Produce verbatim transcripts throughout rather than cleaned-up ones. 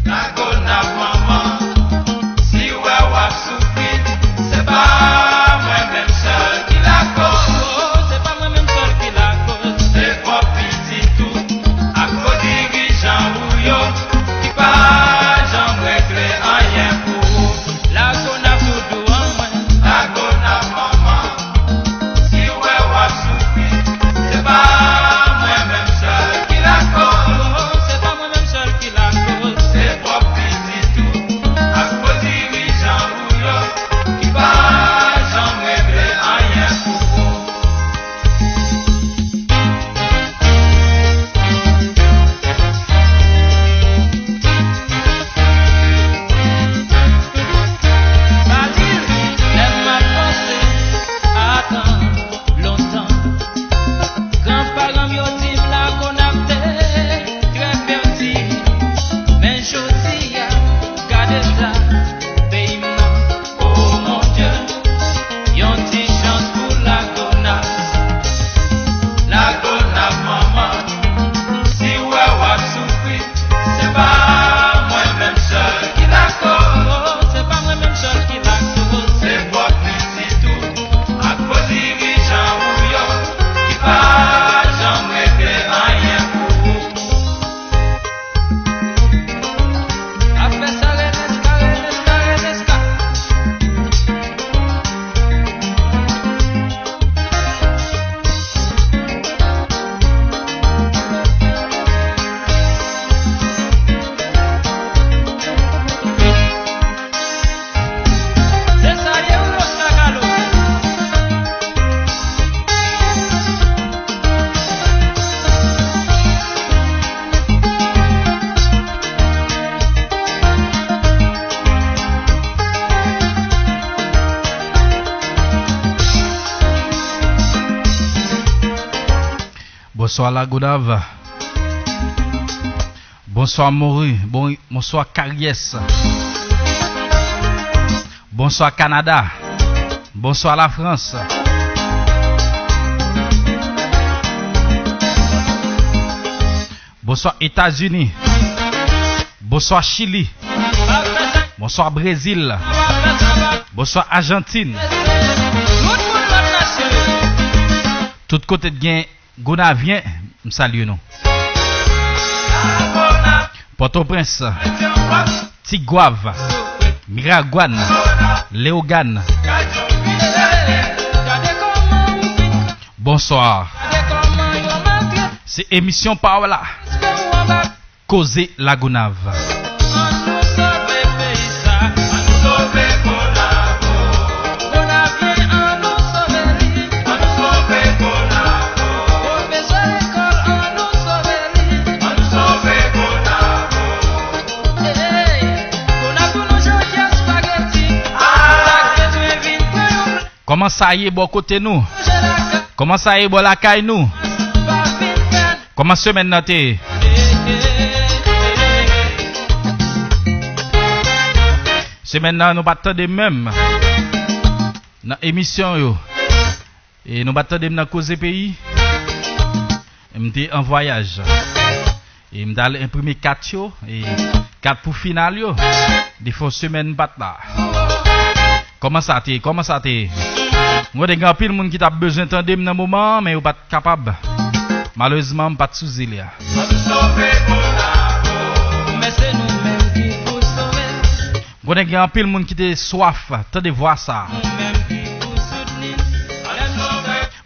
Lagonav manman, si w wè w ap soufri, se pa mwen menm sèl ki lakoz. Oh, se pa mwen menm sèl ki lakoz. Se pwòp pitit ou ak fo dirijan ou yo ki pa janm regle anyen pou ou. Lagonav doudou an mwen. Lagonav manman, si w wè w ap soufri, se pa mwen menm sèl ki lakoz. Se pa mwen menm sèl ki lakoz. Se pwòp pitit ou ak fo dirijan ou yo ki pa janm regle anyen pou ou. Lè m ap panse a tan lontan, granparan m yo di m Lagonav te trè fètil. Men jodi a, gade sa peyi m nan. Oh mon Dieu, yon ti chans pou Lagonav. Lagonav manman, si w wè w ap soufri, se pa mwen menm sèl ki lakoz. Se pa mwen menm sèl ki lakoz. Se pwòp pitit ou ak fo dirijan ou yo ki pa janm regle anyen pou ou. Afè sa releska, releska, releska. Se sa ye wi, Oscar Carlos. Bonswa Lagonav. Bonswa Mori. Bon, bonswa Karyès. Bonswa Kanada. Bonswa Lafrans. Bonswa Etazini. Bonswa Chili. Bonswa Brezil. Bonswa Ajantin. Tout kote t gen Gonavyen, m salye nou. Pòtoprens, Tigwav, Miragwàn, Leyogàn. Bonswa. Se emisyon pa w la. Koze Lagonav. Ann nou sove peyi sa. Ann nou sove Gonavo. Gonavyen, ann nou sove li. Ann nou sove Gonavo. Pwofesè lekòl, ann nou sove li. Ann nou sove Gonavo. Hey, Gonav pou nou jodi a spageti. Sa k bezwen vin pran yon Kòman sa ye bò kote nou? Kòman sa ye bò lakay nou? Kòman semèn nan te ye? Semèn nan, nou pa t tande m menm nan emisyon yo. E nou pa t tande m nan Koze Peyi. M te an vwayaj. E m t al enprime kat yo, e kat pou final yo. Defo semèn m pa t la. Kòman sa te ye? Kòman sa te ye? M konnen gen anpil moun ki t ap bezwen tande m nan moman an, men yo pa t kapab. Malerezman, m pa t sou zile a. M konnen gen anpil moun ki te swaf tande vwa sa.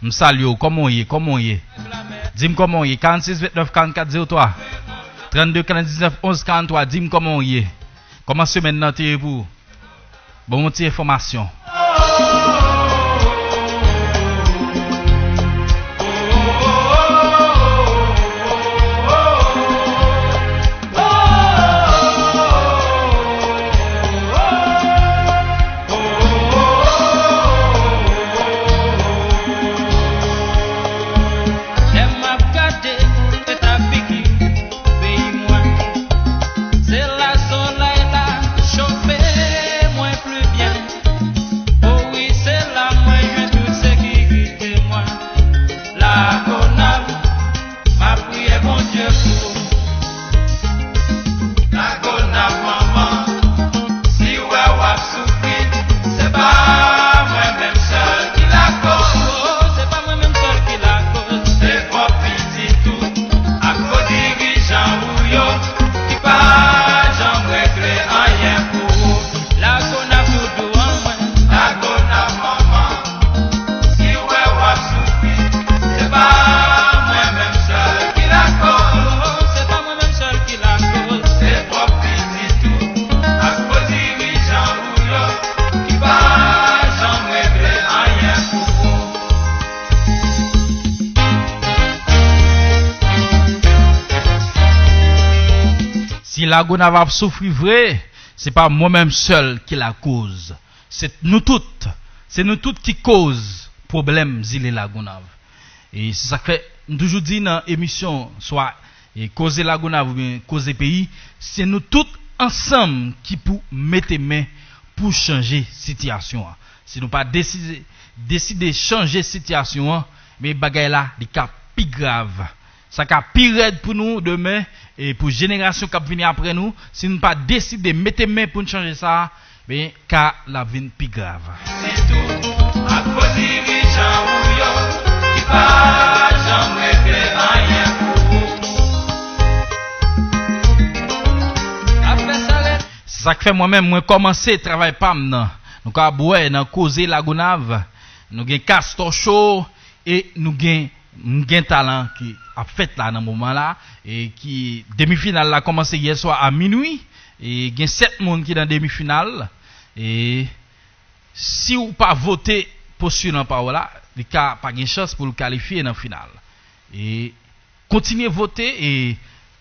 M salye w, kòman w ye? Kòman w ye? Di m kòman w ye. Karannsis vennèf karannkat zewo twa. Trannde karanndiznèf onz karanntwa. Di m kòman w ye. Kòman semèn nan te ye pou ou? Ban m yon ti enfòmasyon. Lè m ap gade eta figi peyi mwen, se la solèy la chofe mwen pli byen. Si Lagonav ap soufri vre, se pa mwen menm sèl ki lakoz. Se nou tout. Se nou tout ki koz pwoblèm zile Lagonav. E se sa k fè m toujou di nan emisyon, swa e Koze Lagonav oubyen Koze Peyi, se nou tout ansanm ki pou mete men pou chanje sitiyasyon an. Si nou pa deside, deside chanje sitiyasyon an, men bagay la, li ka pi grav. Sa ka pi rèd pou nou demen, e pou jenerasyon k ap vini apre nou, si nou pa deside mete men pou n chanje sa, ben, ka l ap vin pi grav. Sitou akoz dirijan ou yo ki pa janm regle anyen pou ou. Se sa k fè mwen menm, mwen kòmanse travay pa m nan. Nou ka ap wè nan Koze Lagonav, nou gen Castor Show, e nou gen, m gen talan ki ap fèt la nan moman la, e ki demi final la kòmanse yè swa a minwi, e gen sèt moun ki nan demi final, e si w pa vote postilan pa w la, li ka pa gen chans pou l kalifye nan final. E kontinye vote, e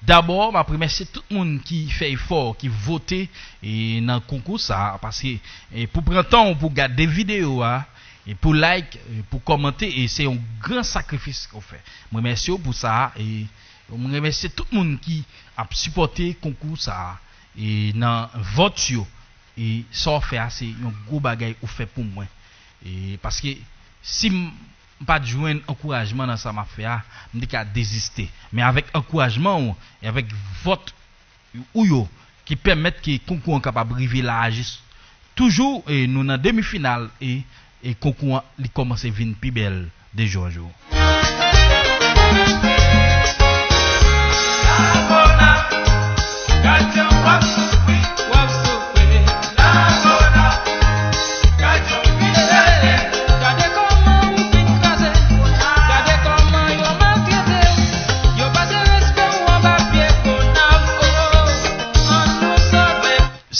dabò, m ap remèsye tout moun ki fè efò, ki vote, e nan konkou sa a, paske, e pou pran tan w pou gade videyo a, e pou like, e pou kòmante, e se yon gran sakrifis ke w fè. M remèsye w pou sa a, e m remèsye tout moun ki ap sipòte konkou sa a, e nan vòt yo, e sa w fè a, se yon gwo bagay ou fè pou mwen. E paske si m m pa t jwenn ankourajman nan sa m ap fè a, m te ka deziste. Men avèk ankourajman w e avèk vòt ou yo ki pèmèt ke konkou an kapab rive la a jis toujou, e nou nan demi final, e, e konkou an li kòmanse vin pi bèl de jou an jou.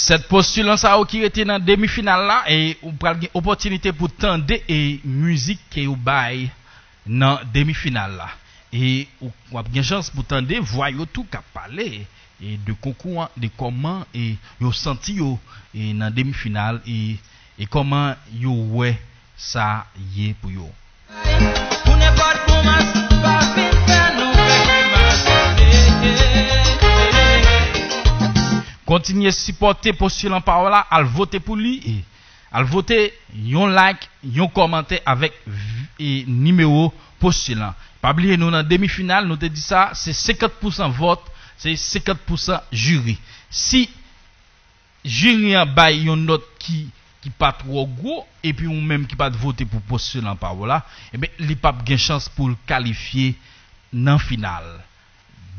Sèt postilan sa yo ki rete nan demi final la, e ou pral gen opòtinite pou tande e mizik ke yo bay nan demi final la. E ou, w ap gen chans pou tande vwa yo tou k ap pale, e de konkou an, de kòman, e yo santi yo, e nan demi final, e, e kòman yo wè sa ye pou yo. Pou nenpòt bon mas, pa fin fè nou pèdi mas. Kontinye sipòte postilan pa w la, al vote pou li, e al vote, yon like, yon kòmantè avèk v-, e nimewo postilan. Pa bliye nou nan demi final, nou te di sa, se senkant pousan vòt, se senkant pousan jiri. Si jiri an bay yon nòt ki, ki pa twò gwo, epi ou menm ki pa t vote pou postilan pa w la, enben, li p ap gen chans pou l kalifye nan final.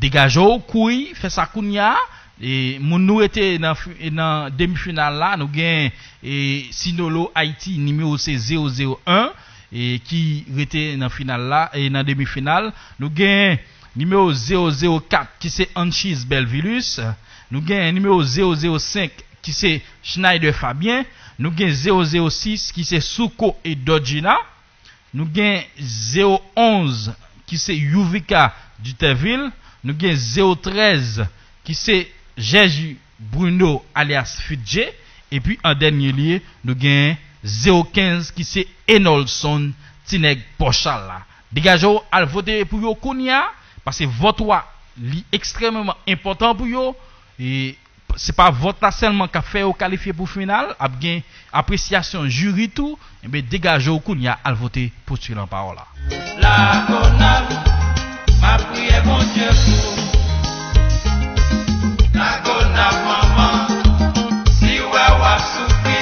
Degaje w, kouri, fè sa kounye a. E, moun nou rete nan fi-, nan demi final la, nou gen, e, Sinolo Ayiti, nimewo se zewo zewo en, e, ki rete nan final la, e, nan demi final. Nou gen nimewo zewo zewo kat, ki se Anchis Belvilus. Nou gen nimewo zewo zewo senk, ki se Schneider Fabien. Nou gen zewo zewo sis, ki se Souko e Dodjina. Nou gen zewo onz, ki se Youvika Duterville. Nou gen zewo trèz, ki se Jèji Bruno alyas Fidje. Epi, an dènye lye, nou gen zewo kenz, ki se Enolson, ti nèg Pòchal la. Degaje w, al vote pou yo kounye a, paske vòt ou a, li ekstrèmeman enpòtan pou yo. E se pa vòt la sèlman k ap fè yo kalifye pou final, ap gen apresyasyon jiri tou. Enben, degaje w kounye a, al vote postilan pa w la. Lagonav, m ap priye Bondye pou ou. Lagonav manman, si w wè w ap soufri,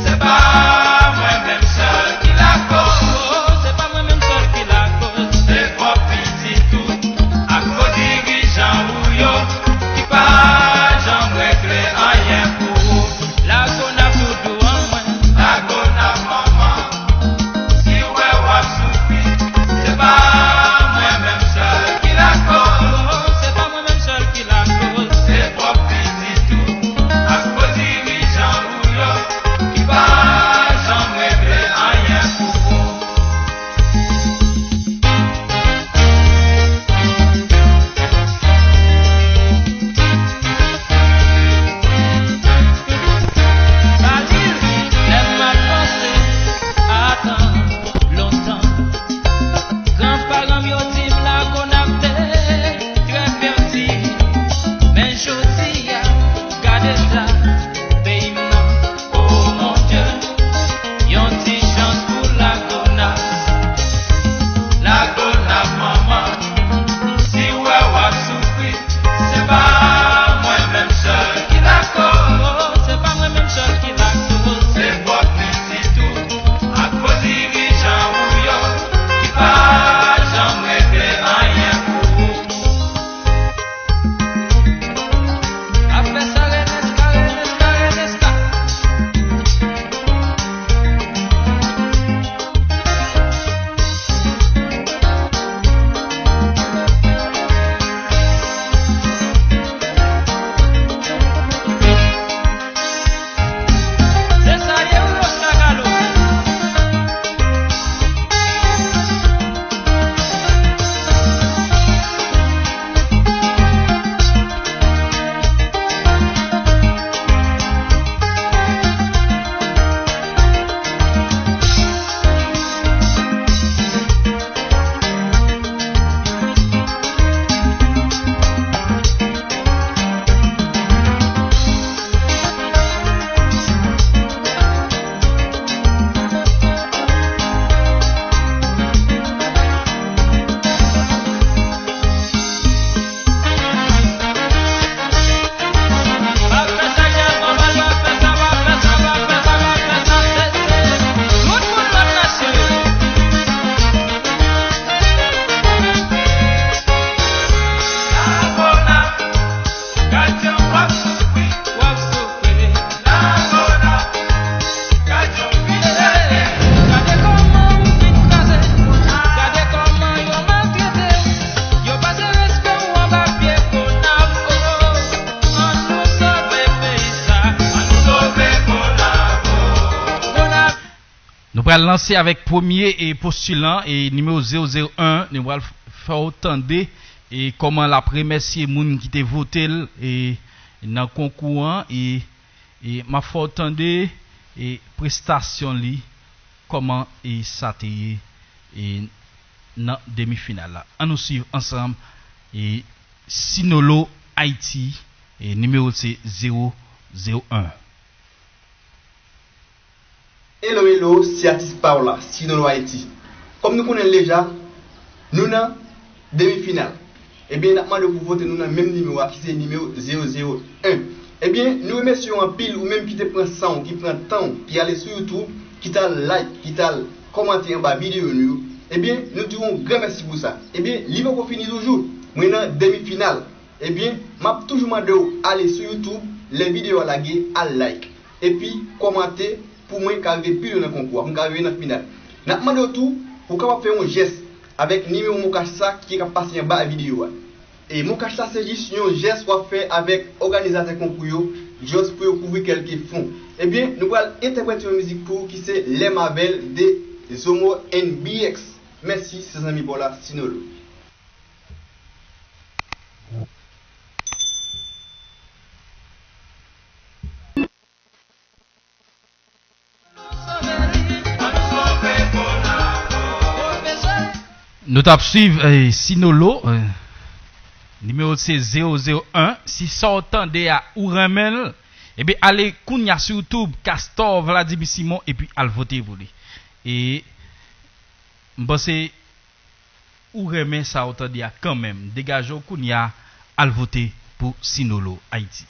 se pa mwen menm sèl ki lakoz. Oh, se pa mwen menm sèl ki lakoz. Se pwòp pitit ou ak fo dirijan ou yo ki pa janm regle anyen pou ou. Lagonav doudou an mwen. Lagonav manman, si w wè w ap soufri, se pa mwen menm sèl ki lakoz. Se Al lanse avèk premye e postilan e nimewo zewo zewo en, nou pral fè w tande e kòman l ap remèsye moun ki te vote l e nan konkou an e, e m ap fè w tande e prestasyon li, kòman e sa te ye e nan demi final la. An nou swiv ansanm e Sinolo Ayiti e nimewo l se zewo zewo en. Hello hello, se atis pa w la, Sinolo Ayiti. Kòm nou konnen l deja, nou nan demi final. Ebyen n ap mande w pou vote nou nan menm nimewo a ki se nimewo zewo zewo en. Ebyen nou remèsye w anpil ou menm ki te pran san w, ki pran tan w, ki ale sou YouTube, ki t al like, ki t al kòmante anba videyo nou yo. Ebyen nou di w yon gran mèsi pou sa. Ebyen li poko fini toujou, mwen nan demi final. Ebyen m ap toujou mande w ale sou YouTube lè videyo a lage, al like epi kòmante pou mwen ka rive pi lwen nan konkou a, pou m ka rive nan final. N ap mande w tou pou w kapab fè yon jès avèk nimewo mokach sa ki ap pase anba videyo a. E mokach sa se jis yon jès w ap fè avèk òganizatè konkou yo, just pou yo kouvri kèlke fon. Ebyen nou pral entèprete yon mizik pou ou ki se Les Mavelles de Zomo and B X. Mèsi, se zanmi pa w la, Sinolo. Nou t ap swiv eh, Sinolo, eh, nimewo se zewo zewo en. Si sa w tande a ou renmen l, ebyen ale kounya sou YouTube, Castor Vladimir Simon, epi al vote pou li. E m panse ou renmen sa w tande a kanmenm. Degaje w kounya, al vote pou Sinolo Ayiti.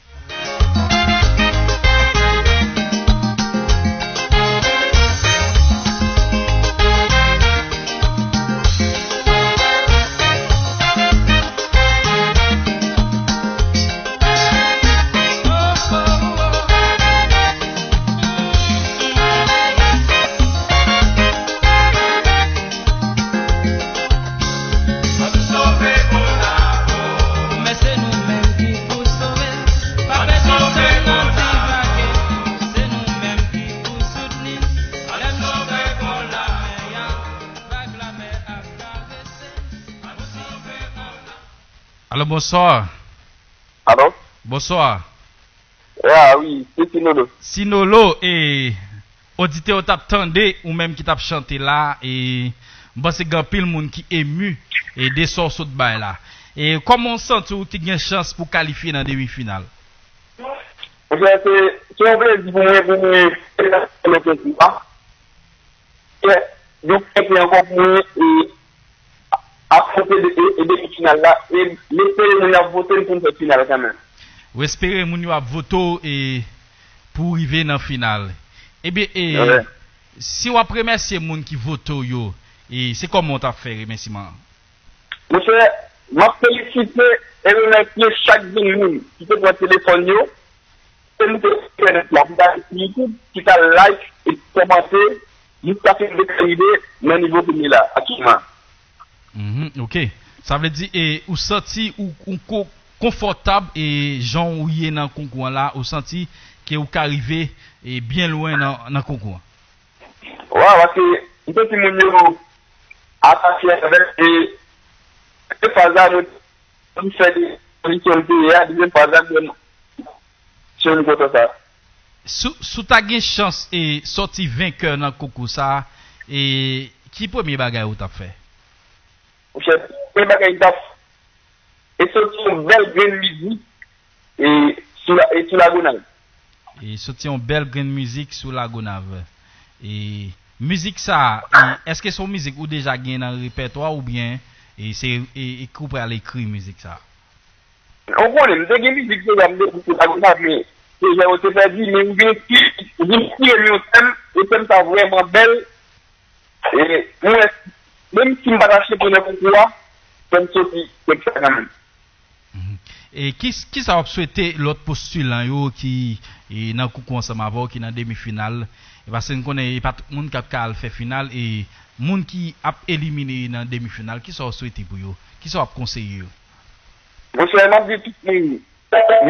Alo, bonswa. Alo? Bonswa. Ya, wi, se Sinolo. Sinolo, e, oditè yo t ap tande ou menm ki t ap chante la, e, m panse gen anpil moun ki emu e de sa w sot bay la. E, kòman w santi w te gen chans pou w kalifye nan demi final? Monchè, se, se yon plezi pou mwen, pou mwen, nan konkou a. Fè yon fèt ankò pou mwen e afwonte de, e, e demi final la e m espere moun yo ap vote m pou m fè final kanmenm. Ou espere moun yo ap vote w e pou w rive nan final. Ebyen, e, si w ap remèsye moun ki vote w yo, e, se kòman w t ap fè remèsiman an? Monchè, m ap felisite e remèsye chak grenn moun ki te pran telefòn yo, te moute sou entènèt la, ki t al sou YouTube, ki t al like epi kòmante, jiskaske m te ka rive nan nivo premye la aktyèlman. Mhm, ok. Sa vle di, e, ou santi ou, ou ko, konfòtab e jan ou ye nan konkou an la, ou santi ke ou ka rive e byen lwen nan, nan konkou an? Wa, paske m santi moun yo atache avè m e dezyèm faz la, mwen m fè de pozisyon m te ye a, dezyèm faz la, mwen se yon kontan sa. Si, si w ta gen chans e sòti venkè nan konkou sa, e ki premye bagay ou t ap fè? Monchè, premye bagay m t ap fè, e sòti yon bèl grenn mizik e sou la, e sou Lagonav. E soti yon bèl grenn mizik sou Lagonav. E mizik sa, e, èske se yon mizik ou deja gen nan repètwa oubyen e se e, e ou pral ekri mizik sa? Ou konnen, m te gen mizik deja m te ekri sou Lagonav, men se jan yo te pèdi, men m vin ekri, m vin tire m yon tèm, e tèm sa vrèman bèl, e mwen, menm si m pa ta chante nan konkou a, fò m soti tèks sa kanmenm. E ki, kisa w ap swete lòt postilan yo ki e, nan konkou ansanm avè w, ki nan demi final? E paske n konnen e pa tout moun k ap ka al fè final, e moun ki ap elimine nan demi final, kisa w swete pou yo? Kisa w ap konseye yo? Monchè, m ap di tout moun,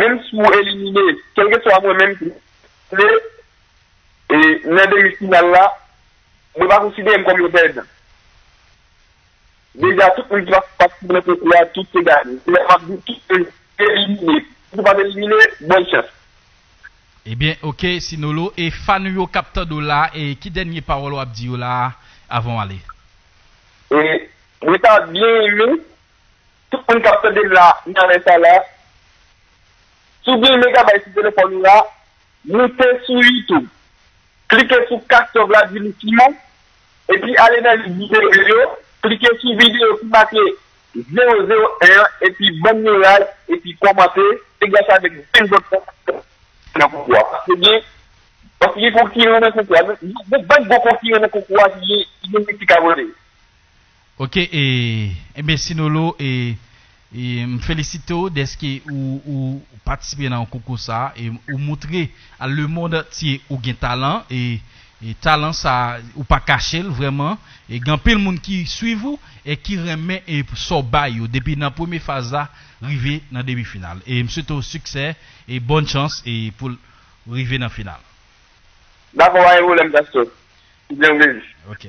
menm si w elimine, kèlkeswa mwen menm ki vle, e, nan demi final la, mwen pa konsidere m kòm yon pèdan. Deja, tout moun ki pa patisipe nan konkou a, tout se gaye. Lè m ap di tout moun elimine. Si w pa t elimine, bòn chans. Ebyen, oke, Sinolo, e fan ou yo k ap tande w la, e ki dènye pawòl w ap di yo la avan w ale? E mwen ta byen renmen tout moun k ap tande m la nan lè sa la, si w gen megabay sou telefòn ou la, moute sou YouTube, klike sou Castor Vladimir Simon, epi ale nan lis videyo yo, klike sou videyo ki make zewo zewo en an, epi ban m yon like, epi kòmante, se gras avèk ven zòt nan konkou a. Paske gen, paske gen konkiran nan konkou a. Gen bann gwo konkiran nan konkou a ki gen, ki gen mizik a vote. Ok, e, ebyen Sinolo, e, e, m felisite w dèske ou, ou patisipe nan yon konkou sa, e ou moutre a lemonn antye ou gen talan, e, e talan sa, ou pa kache l vrèman, e gen anpil moun ki swiv ou, e ki renmen, e sa w bay yo, depi nan premye faz la, rive nan demi final. E m swete w siksè, e bòn chans, e pou l rive nan final. Dakò, pa gen pwoblèm, Castor. Se te yon plezi. Ok.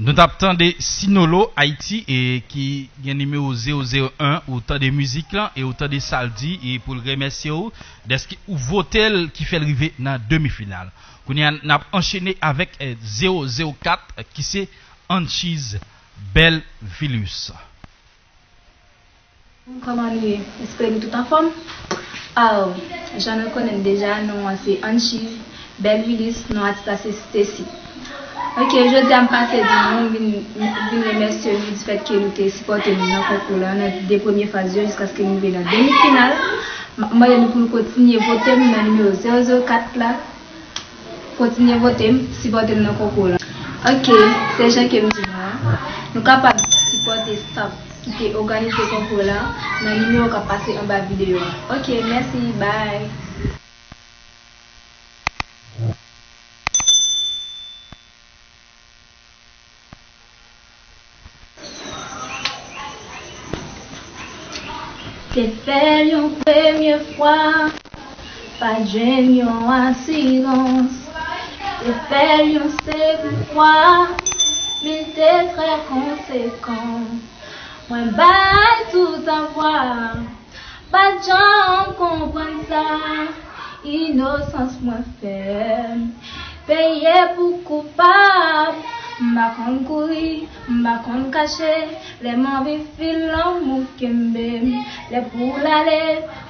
Nou t ap tande Sinolo Ayiti e ki gen nimewo zewo zewo en, ou tande mizik lan e ou tande sa l di e pou l remèsye w dèske ou vote l ki fè l rive nan demi final. Kounye a n ap anchene avèk zewo zewo kat ki se Anchiz Belvilus. Kòman nou ye? Espere nou tout anfòm. Aw, jan nou konnen m deja, non an se Anchiz Belvilus, non atis la se Stacy. Ok, jodi a m pase di nou, m vin, m vin remèsye nou difèt ke nou te sipòte m nan konkou lan, nan de premye faz yo, jiskaske m rive nan demi final. M ap mande nou pou nou kontinye vote m nan nimewo zewo zewo kat la. Kontinye vote m, sipòte m nan konkou lan. Ok, se jan ke m di nou an. Nou kapab sipòte staff ki te òganize konkou lan nan nimewo k ap pase anba videyo a. Ok, mèsi, bye. Te fè l yon premye fwa, pa t jwenn yon asirans. Te fè l yon segonn fwa, men l te trè konsekan. Mwen bay tout avwa, pa t janm konprann sa. Inosans mwen fè m peye pou koupab. M pa konn kouri, m pa konn kache. Lè m anvi fil lanmou kenbe m. Lè pou l ale,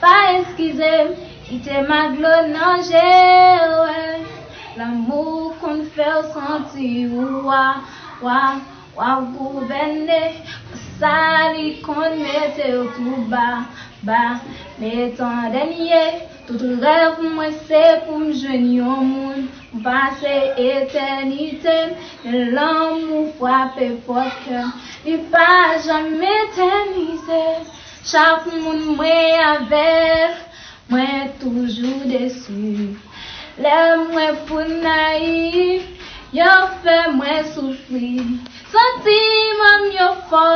pa eskize m. Kite m ak dlo nan je w. Lanmou konn fè w santi w wa, wa. W ap gouvène, sa li konn mete w tou ba, ba. Men tande m ye, tout rèv mwen se pou m jwenn yon moun. M pase etènite m, men lanmou frape pòt kè m. Li pa janm etènize, chak moun mwen avè l. Mwen toujou desi. Lè mwen pou nayif, yo fè mwen soufri. Santiman m yo fò,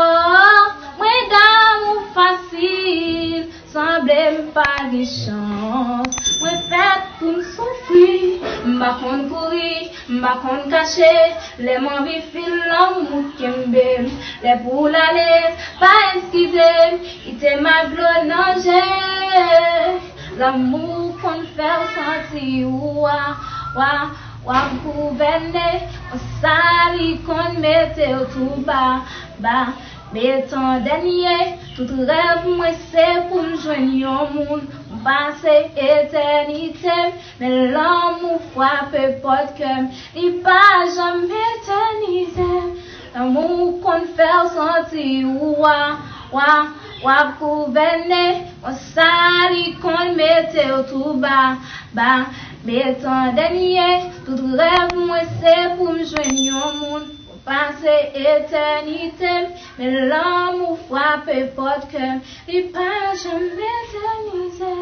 mwen damou fasil. Sanble m pa gen chans. Mwen fèt pou M pa konn kouri, m pa konn kache, lè m anvi fil lanmou kenbe m, lè pou l ale, pa eskize m, kite m ak dlo nan je. Lanmou konn fè w santi w wa, wa, w ap gouvène, konsa li konn mete w tou ba, ba. Metan dènye, tout rèv mwen se pou m jwenn yon moun, m pase etènite m, men lanmou frape pòt kè m, li pa janm etènize m. Lanmou konn fè w santi w wa, wa, w ap gouvène, konsa li konn mete w tou ba, ba. Metan dènye, tout rèv mwen se pou m jwenn yon moun, pou pase etènite m, men lanmou frape pòt kè m, li pa janm etènize.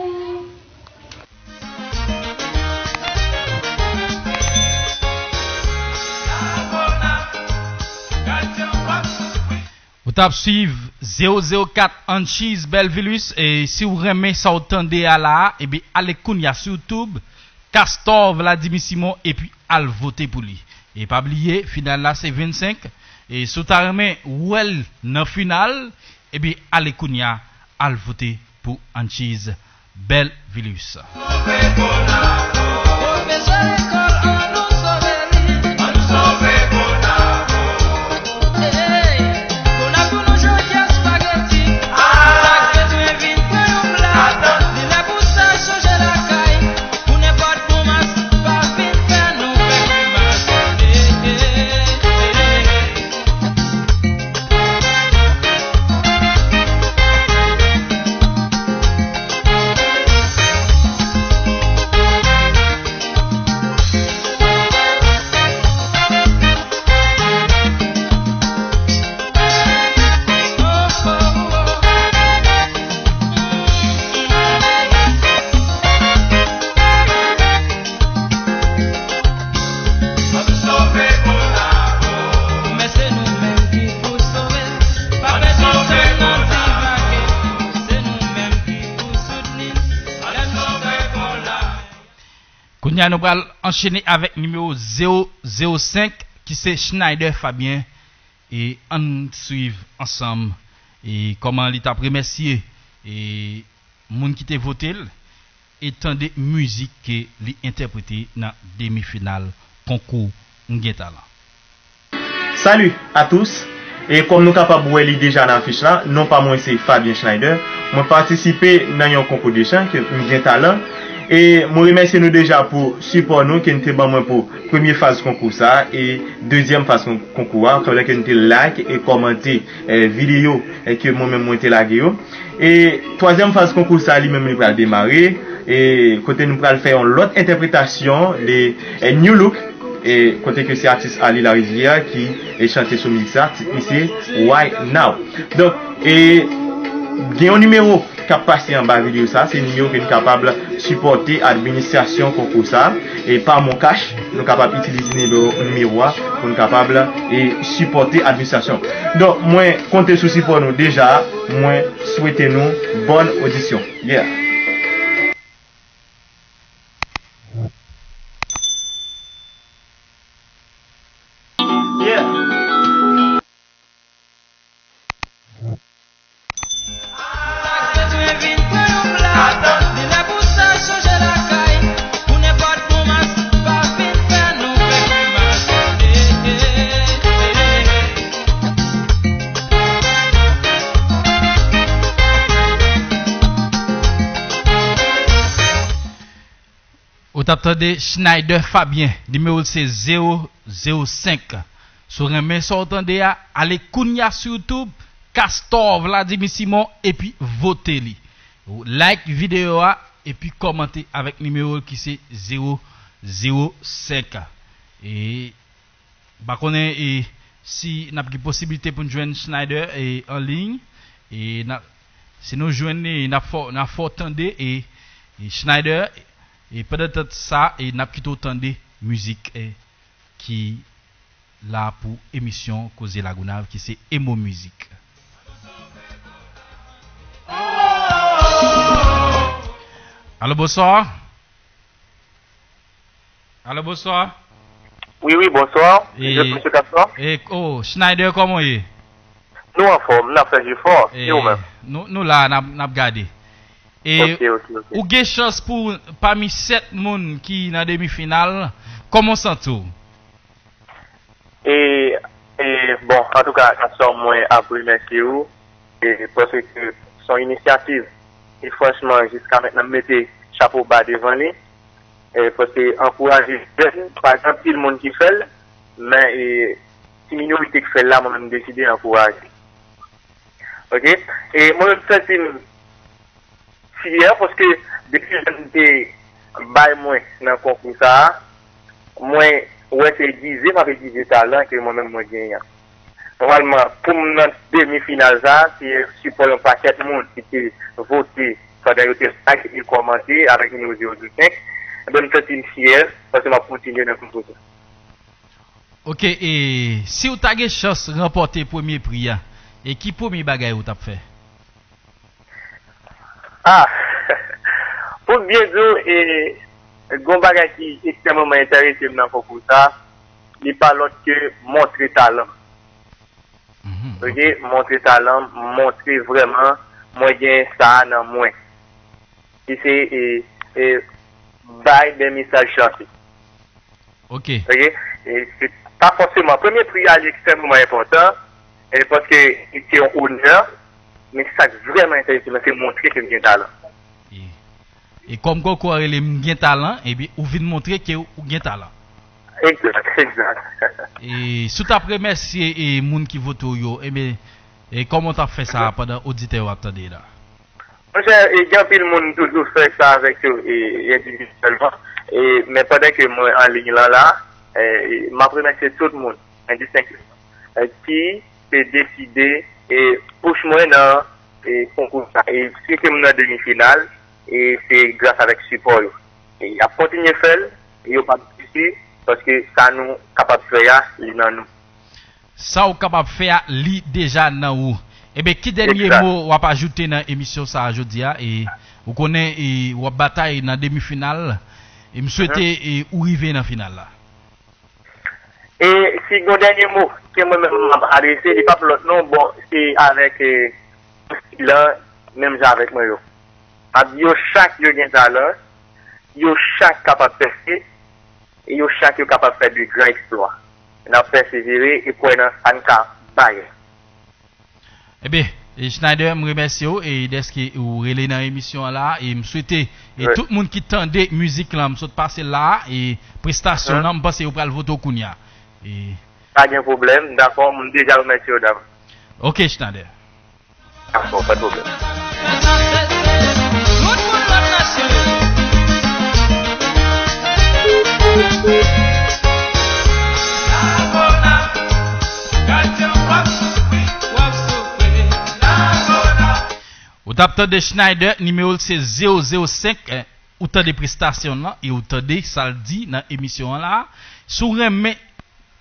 Ou t ap swiv zewo zewo kat Anchise Belvilus, e si w renmen sa w tande a la a, ebyen ale kounya sou YouTube, Castor Vladimir Simon, epi al vote pou li. E pa bliye, final la se vennsenk, e si w ta renmen wè l nan final, ebyen ale kounya al vote pou Anchise Belvilus. Kounye a, nou pral anchene avèk nimewo zewo zewo senk, ki se Schneider Fabien, e ann swiv ansanm e kòman li t ap remèsye e moun ki te vote l e tande mizik ke li entèprete nan demi final konkou M Gen Talan. Salut à tous. E kòm nou kapab wè li deja nan afich la, non pa mwen se Fabien Schneider. Mwen patisipe nan yon konkou de chan ke M Gen Talan. E mwen remèsye nou deja pou sipò nou ke nou te ban mwen pou premye faz konkou sa a e dezyèm faz kon-, konkou a, pandan ke nou te like e kòmante, eh, videyo, eh, ke mwen menm mwen te lage yo. E twazyèm faz konkou sa a, li menm, li pral demare, e kote nou pral fè yon lòt entèpretasyon de, eh, New Look, e kote ke se atis Ali Larivière ki, eh, chante sou mizik sa, tit li se Why Now. Donk, e gen yon nimewo k ap pase anba videyo sa, se nimewo ke nou kapab sipòte administrasyon konkou sa, e pa MonCash, nou kapab itilize nimewo, nimewo a pou nou kapab, e, sipòte administrasyon. Donk, mwen konte sou sipò nou deja, mwen swete nou bòn odisyon. Yeah. Yeah. Ou t ap tande Schneider Fabien, nimewo l se zewo zewo senk. Si w renmen sa w tande a, ale kounye a sou YouTube, Castor Vladimir Simon, epi vote li. Like videyo a, epi kòmante avèk nimewo l ki se zewo zewo senk. E M pa konnen, e, si n ap gen posiblite pou n jwenn Schneider, e, an liy. E n ap, si nou jwenn li, n ap fè, n ap fè w tande, e, e, Schneider, e, pandan tan sa, e, n ap kite w tande mizik, e, ki la pou emisyon Koze Lagonav, ki se Emo Mizik. Alo, bonswa. Alo, bonswa. Wi, wi, bonswa. E, Mesye Castro. E, oh, Schneider, kòman w ye? Nou anfòm, n ap fè jefò. E, e ou menm? Nou, nou la, n ap, n ap gade. E, ok, ok, ok. Ou gen chans pou, pami sèt moun ki nan demi final, kòman w santi w? E, e, bon, antouka, Gaston, mwen ap remèsye ou, e, paske se yon inisyativ, e franchman, jiska mentnan, m mete chapo ba devan li, e, paske ankouraje jèn, pa gen anpil moun ki fè l, men, e, ti minorite ki fè l la, mwen menm, m deside ankouraje. Ok? E mwen menm, m santi m fyè paske depi lè m te bay mwen nan konkou sa a, mwen wè se egize m ap egize talan ke mwen menm mwen genyen an. Nòmalman, pou m nan demi final sa a, se sipò yon pakèt moun ki te vote pandan yo te like e kòmante avèk nimewo zewo zewo senk. Ebyen, m santi m fyè paske m ap kontinye nan konkou sa. Ok, e si w ta gen chans ranpòte premye pri a, e ki premye bagay ou t ap fè? Ah, pou byen di w, e, gon bagay ki ekstrèmeman enterese m nan konkou sa, li pa lòt ke montre talan m. Mhm, ok, ok. Montre talan m, montre vrèman mwen gen sa a nan mwen. Ki se, e, e, bay de mesaj chante. Ok. Ok? E se pa fòseman. Premye pri a, li ekstrèmeman enpòtan, e paske se yon onè, men sa k vrèman enterese mwen, se montre ke m gen talan. E, e kòm konkou a rele M gen talan, ebyen, ou vin montre ke ou gen talan. Egzak, egzak. E si w t ap remèsye, e, moun ki vote w yo, ebyen, e kòman w t ap fè sa pandan oditè yo ap tande la? Monchè, e, gen anpil moun toujou fè sa avèk yo, e, endividyèlman. E, men pandan ke mwen an liy lan la, e, e, m ap remèsye tout moun, endistenkteman, e, ki te deside, e, push mwen nan, e, konkou sa. E si ke m nan demi final, e, se gras avèk sipò yo. E, y ap kontinye fè l, e yo p ap desi, paske sa nou kapab fè a, li nan nou. Sa w kapab fè a, li deja nan ou. Ebyen, ki dènye mo w ap ajoute nan emisyon sa a jodi a? E, ou konnen, e, w ap batay nan demi final. E m swete, e, ou rive nan final la. E si gon dènye mo ke mwen menm m ap adrese, li p ap lòt non, bon, se avèk, e, stil lan, menm jan avèk mwen yo. M ap di yo chak yo gen talan, yo chak kapab pèse, e yo chak yo kapab fè de gran eksplwa. N ap pèsevere e kwè nan sa n ka bay. Ebyen, e Schneider, m remèsye w e dèske ou rele nan emisyon an la, e m swete, e tout moun ki tande mizik lan, m sot pase la, e prestasyon lan, m panse yo pral vote w kounye a. E pa gen pwoblèm, dakò, m deja remèsye w davans. Ok, Schneider. Dakò, pa de pwoblèm. Ou t ap tande Schneider, nimewo l se zewo zewo senk, eh, ou tande prestasyon l lan e ou tande sa l di nan emisyon an la. Si w renmen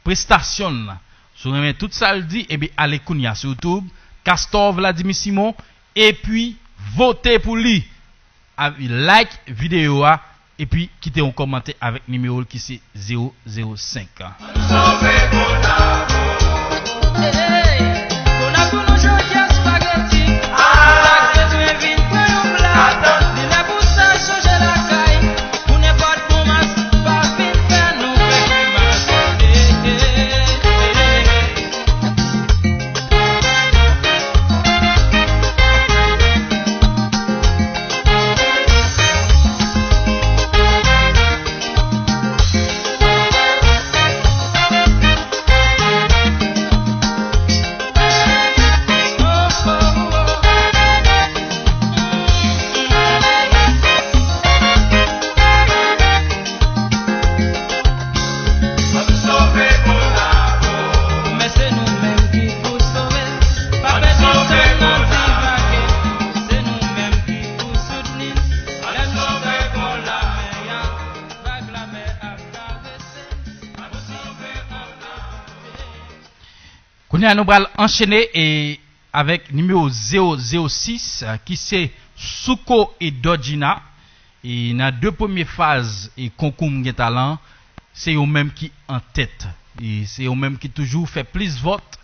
prestasyon l lan, si w renmen tout sa l di, ebyen ale kounye a sou YouTube, Castor Vladimir Simon, epi vote pou li. A, like videyo a, epi kite yon kòmantè avèk nimewo l ki se zewo zewo senk an. Kounye a, nou pral anchene e avèk nimewo zewo zewo sis, ki se Souko e Dodjina. E nan de premye faz e konkou M gen talan, se yo menm ki an tèt. E se yo menm ki toujou fè plis vòt.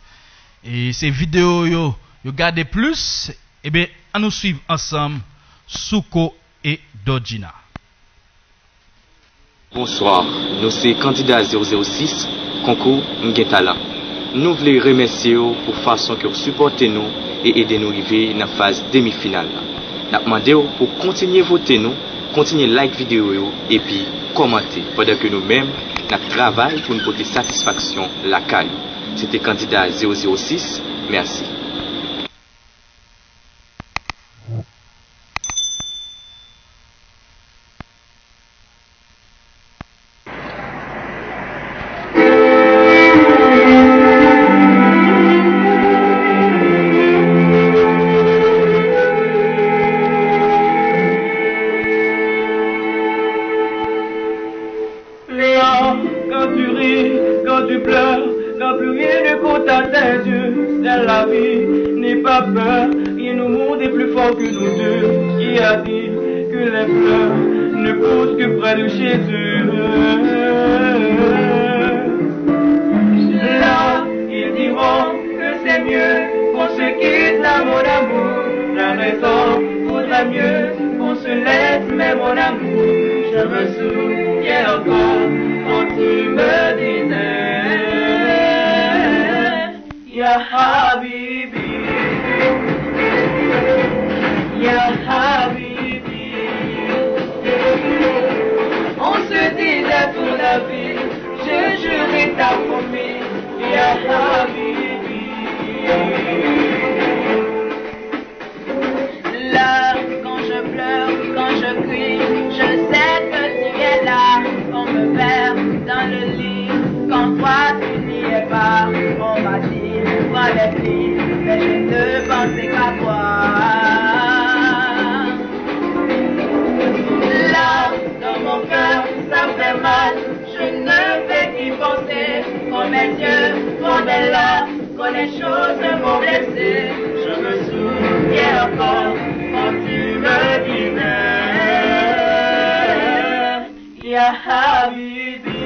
E se videyo yo, yo gade plis. Ebyen, ann nou swiv ansanm Souko e Dodjina. Bonswa, nou se kandida zewo zewo sis, konkou M Gen Talan. Nou vle remèsye w pou fason ke w sipòte nou e ede nou rive nan faz demi final la. N ap mande w pou w kontinye vote nou, kontinye like videyo yo, epi kòmante, pandan ke nou menm, n ap travay pou n pote satisfaksyon lakay ou. Se te kandida zewo zewo sis, mèsi. Léa, quand tu ris, quand tu pleures, quand plus rien ne compte à tes yeux, dans la vie, n'aie pas peur, rien au monde est plus fort que nous deux. Qui a dit que les fleurs ne poussent que près de chez eux? Là, ils diront que c'est mieux qu'on se quitte là, mon amour. T'as raison, vaudrait mieux qu'on se laisse, mais mon amour, je me souviens encore quand tu me disais, Ya Habibi, Ya Habibi. On se disait pour la vie, je jure et t'as promis, Ya Habibi. Là, quand je pleure, quand je crie, je sais que tu es là. On me perd dans le lit quand toi tu n'y es pas. On m'a dit, prends les plis, mais je ne pensais qu'à toi. Là, dans mon cœur, ça fait mal. Je ne fais qu'y penser. Quand mes yeux font des larmes, quand les choses m'ont blessé, je me souviens encore quand tu me disais, Ya Habibi,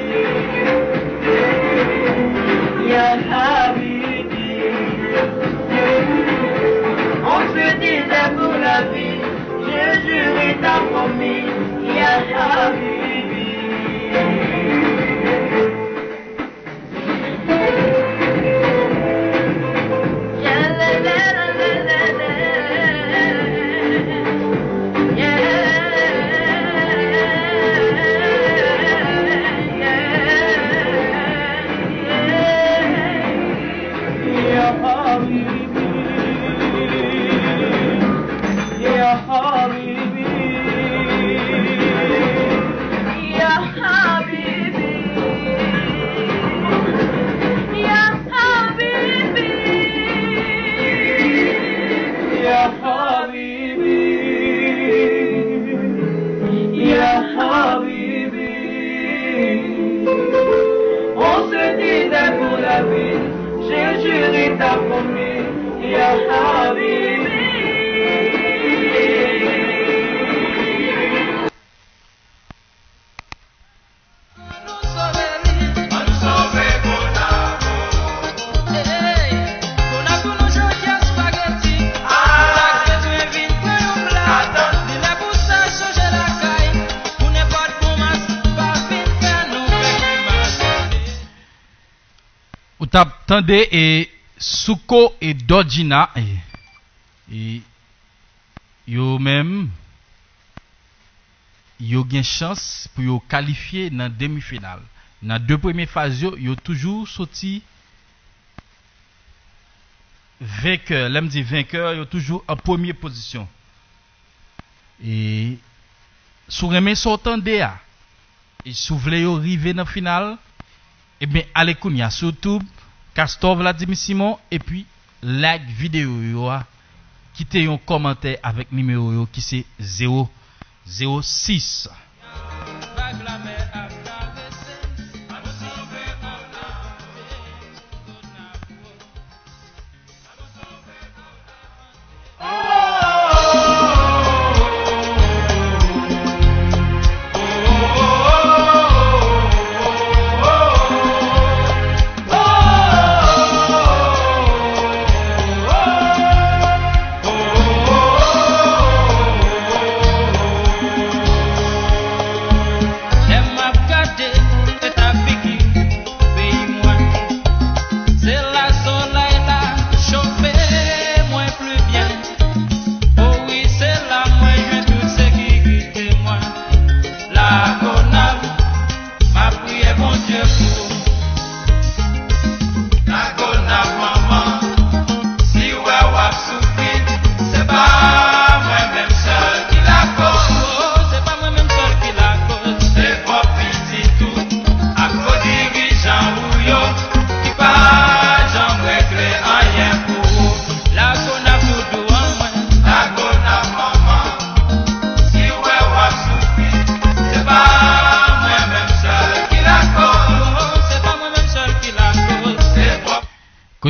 Ya Habibi. On se disait pour la vie, je jure et t'as promis, Ya Habibi. Ya Habibi, Ya Habibi, Ya Habibi, Ya Habibi, Ya Habibi. On se disait pour la vie, je jure et t'as promis, Ya Habibi. Ou t ap tande e Souko e Dodjina, e, e yo menm, yo gen chans pou yo kalifye nan demi final. Nan de premye faz yo, yo toujou soti venkè. Lè m di venkè, yo toujou an premye pozisyon. E si w renmen sa w tande a, e si w vle yo rive nan final, ebyen, ale kounye a sou YouTube, Castor Vladimir Simon, epi like videyo yo a, kite yon kòmantè avèk nimewo yo ki se zewo zewo sis.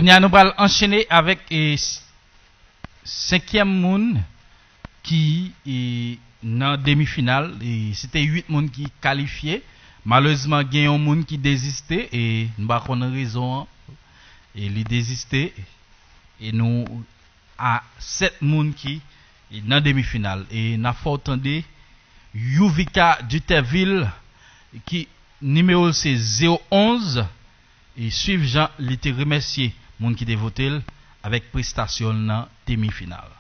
Kounye a, nou pral anchene avèk e, s- senkyèm moun ki e, nan demi final. E, se te uit moun ki kalifye. Malerezman, gen yon moun ki deziste e nou pa konn rezon an. E li deziste. E nou a sèt moun ki e, nan demi final. E n ap fè w tande Youvika Duterville ki nimewo l se zewo onz. E swiv jan li te remèsye moun ki te vote l avèk prestasyon l nan demi final.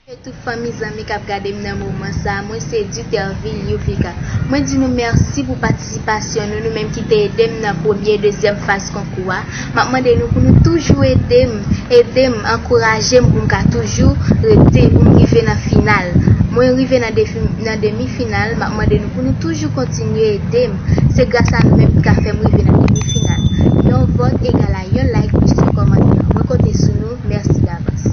Yo tout fanmi zanmi k ap gade m nan moman sa a, mwen se Duterville Youvika. Mwen di nou mèsi pou patisipasyon nou, nou menm ki te ede m nan premye e dezyèm faz konkou a. M ap mande nou pou nou toujou ede m, ede m, ankouraje m pou m ka toujou rete, pou m rive nan final. Mwen rive nan defi, nan demi final, m ap mande nou pou nou toujou kontinye ede m. Se gras a nou menm ki ka fè m rive nan demi final. Yon vòt egal a yon like plis yon kòmantè. Mwen konte sou nou, mèsi davans.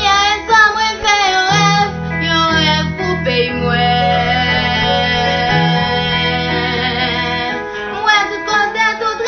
Yè swa mwen fè yon rèv, yon rèv pou peyi mwen. M wè tout kote, tout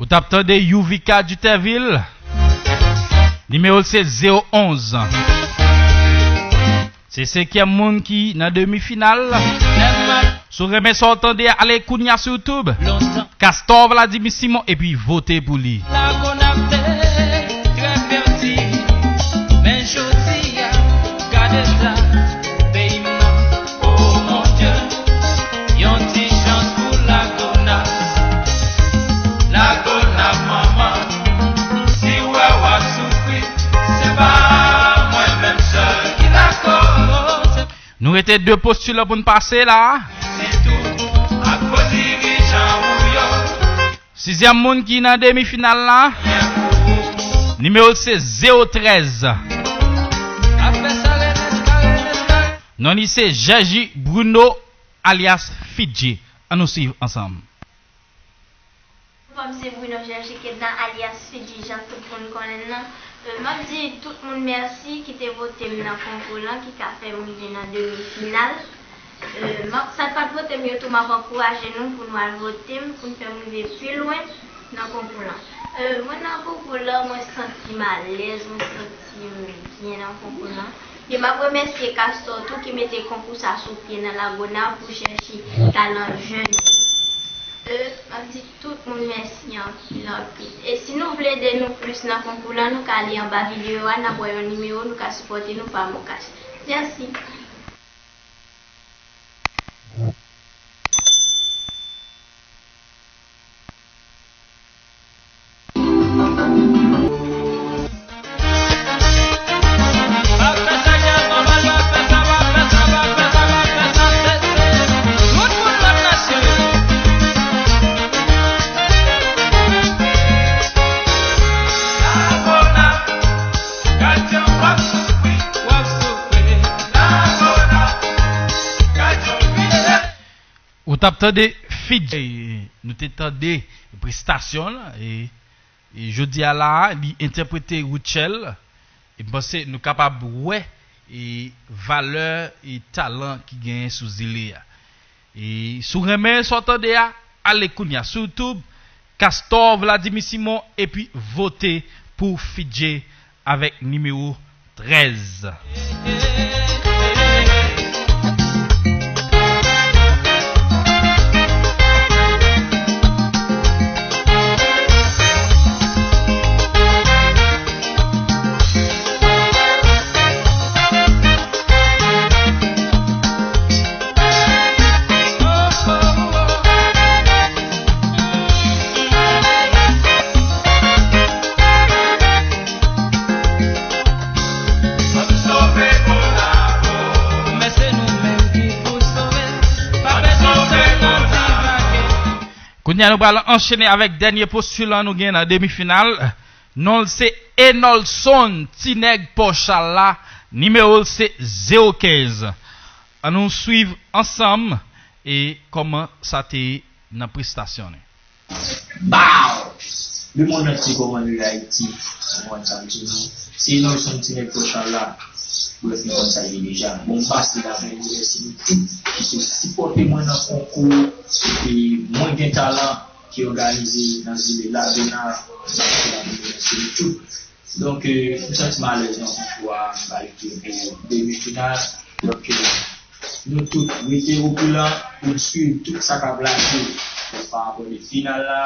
Ou t ap tande Youvika Duterville. Nimewo l se zewo onz. Se senkyèm moun ki nan demi final. Si w renmen sa w tande, ale kounye a sou YouTube. Castor Vladimir Simon epi vote pou li. Lagonave trè fètil, men jodi a, gade sa, peyi m nan, oh mon Dieu, yon ti chans pou Lagonav. Lagonav manman, si w wè w ap soufri, se pa mwen menm sèl ki lakoz. Nou rete de postilan pou n pase la. Sitou ak gwo dirijan ou yo. Sizyèm moun ki nan demi final la, nimewo l se zewo trèz. Non li se Jèji Bruno alyas Fidji. Ann nou swiv ansanm. Fòm se Bruno Jèji Kedna alyas Fidji, jan tout moun konnen l nan. Euh, m ap di tout moun mèsi ki te vote m nan konkou lan, ki ka fè m rive nan demi final. Euh, m ap, sa k pa t vote m yo tou, m ap ankouraje nou pou nou al vote m, pou n fè m rive pi lwen nan konkou lan. Euh, mwen nan konkou lan, mwen santi m alèz, mwen santi m byen nan konkou lan. E m ap remèsye Castor tou ki mete konkou sa sou pye nan Lagonav pou chèche talan jèn yo. Euh, m ap di tout moun mèsi anpil, anpil. E si nou vle ede nou plis nan konkou lan, nou ka ale anba videyo a, n ap wè yon nimewo, nou ka sipòte nou pa MonCash. Mèsi. Ou t ap tande Fidji. Nou te tande prestasyon l, e, e jodi a la, li entèprete Rutshelle. E m panse nou kapab wè, e, valè e talan ki genyen sou zile a. E si w renmen sa w tande a, ale kounye a sou YouTube, Castor Vladimir Simon, epi vote pou Fidji avèk nimewo trèz. Kounye a, nou pral anchene avèk dènye postilan nou gen nan demi final. Non l se Enolson Tinèg Pòchal la, nimewo l se zewo kenz. Ann nou swiv ansanm e kòman sa te ye nan prestasyon li. Bow! Lemonn antye, kòman nou ye Ayiti? Mwen sa m di nou, se Enolson Tinèg Pòchal la. Brèf, nou konn sa ye deja. Bon, m pase la pou m remèsye nou tout ki sot sipòte mwen nan konkou, e mwen gen talan ki òganize nan zile Lagonav. Mwen pase la pou m remèsye nou tout. Donk, euh, m santi m alèz nan konkou a, m pral rive demi final. Donk, euh, nou tout rete opilan pou n swiv tout sa k ap lage pa rapò de final la,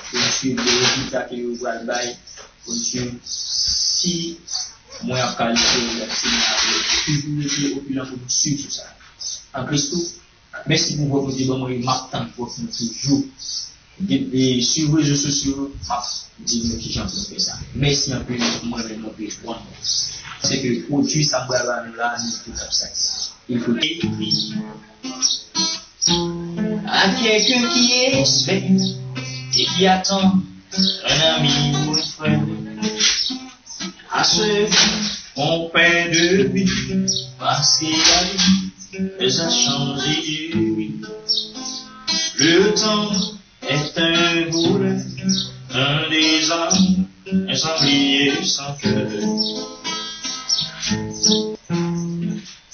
pou n swiv de rezilta ke yo pral bay, pou n swiv si mwen ap kalifye oubyen si mwen ap rete. Toujou rete opilan pou n swiv sou sa. Anplis tou, mèsi pou vòt nou te ban mwen, e m ap tann vòt nou toujou. De, e, swiv rezo sosyo, m ap di nou kijan pou nou fè sa. Mèsi anpil, mwen menm mwen pe one. Se ke pwodui sa m pral ba nou la, nou tout ap satisfè. Il faut. À quelqu'un qui espère et qui attend un ami ou un frère. À ceux qui ont peur de lui, parce que la vie les a changés, oui. Le temps est un voleur, un désordre, un sanglier sans cœur.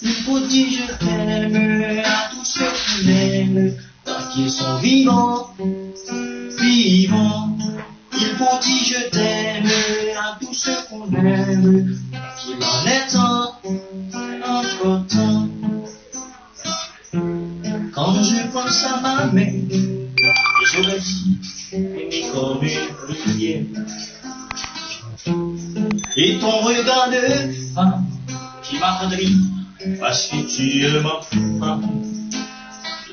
Il faut dire je t'aime à tous ceux qui m'aiment, tant qu'ils sont vivants, vivants. Quand je pense à ma mère, je reste aimé comme une prière. Et ton regard de femme qui m'attendrit, parce que tu es ma femme.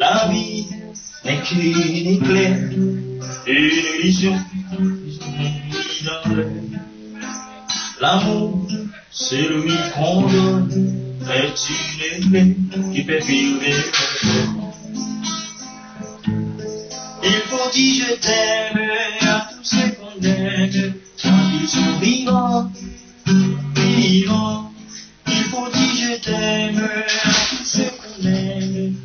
La vie n'est qu'un éclair, une illusion dans l'air. L'amour, celui qu'on donne, est une plaie qui fait vivre. Il faut dire je t'aime à tous ceux qu'on aime, tant qu'ils sont vivants, vivants. Il faut dire je t'aime à tous ceux qu'on aime,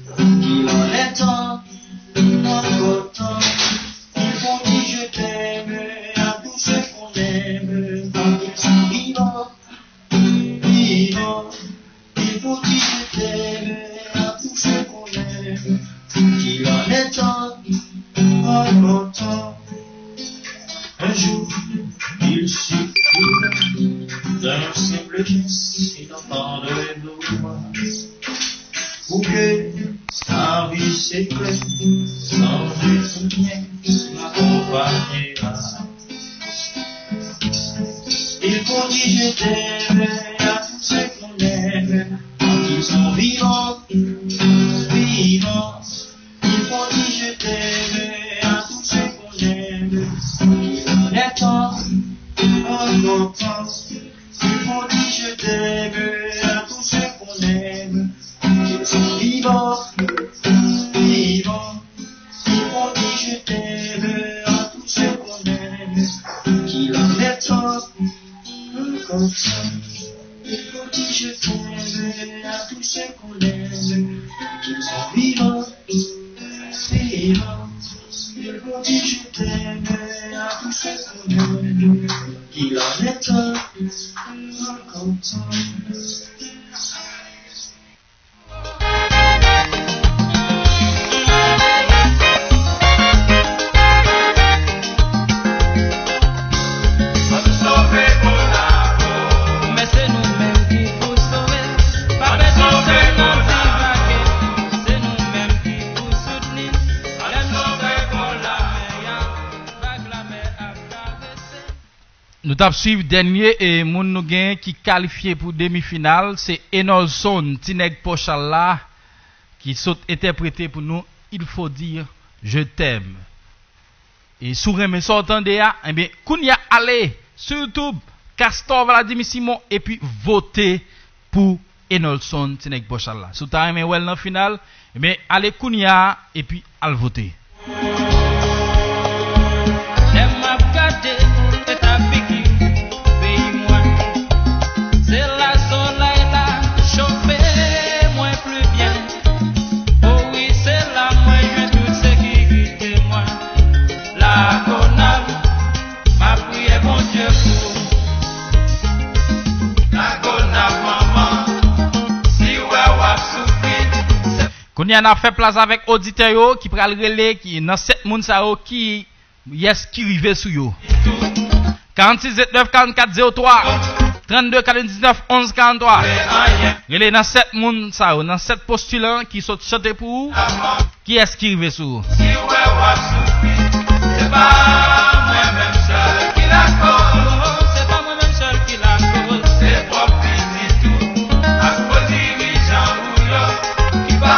qu'il en est temps, encore temps. Il faut dire je t'aime à tous ceux qu'on aime, tant qu'ils sont vivants, vivants. Il faut dire je t'aime à tous ceux qu'on aime, qu'il en est temps, encore temps. Un jour, il suffit d'un simple geste et d'entendre nos voix pour que sa vie s'éclaire. Sans doute, ton bien m'accompagnera. Il faut dire je t'aime à tous ceux qu'on aime, tant qu'ils sont vivants, vivants. Il faut dire je t'aime à tous ceux qu'on aime, qu'il en est temps, encore temps. Il faut dire je t'aime à tous ceux qu'on aime, qu'ils sont vivants, vivants. Il faut dire je t'aime à tous ceux qu'on aime, qu'il en est temps, encore temps. Il faut dire je t'aime à tous ceux qu'on aime, qu'ils sont vivants, vivants. Il faut dire je t'aime à tous ceux qu'on aime, qu'il en est temps, encore temps. Nou t ap swiv dènye e moun nou genyen ki kalifye pou demi final, se Enolson, ti nèg Pòchal la, ki sot entèprete pou nou Il faut dire je t'aime. E si w renmen sa w tande a, ebyen, kounye a ale sou YouTube, Castor Vladimir Simon, epi vote pou Enolson, ti nèg Pòchal la. Si w ta renmen wè l nan final, ebyen, ale kounye a epi al vote. Lè m ap gade eta figi peyi mwen, se la solèy la chofe mwen pli byen. O wi, se la mwen jwenn tout sekirite mwen. Lagonav, m ap priye Bondye pou ou. Lagonav manman, si w wè w ap soufri, se Kounye a, n ap fè plas avèk oditè yo ki pral rele ki nan sèt moun sa yo ki, yes, ki rive sou yo. Karannsis vennèf karannkat zewo twa, trannde katrevendiznèf onz karanntwa. Rele nan sèt moun sa yo, nan sèt postilan ki sot chante pou ou. Kiyès ki rive sou ou? Si w wè w ap soufri, se pa mwen menm sèl ki lakoz. Se pa mwen menm sèl ki lakoz. Se pwòp pitit ou ak fo dirijan ou yo ki pa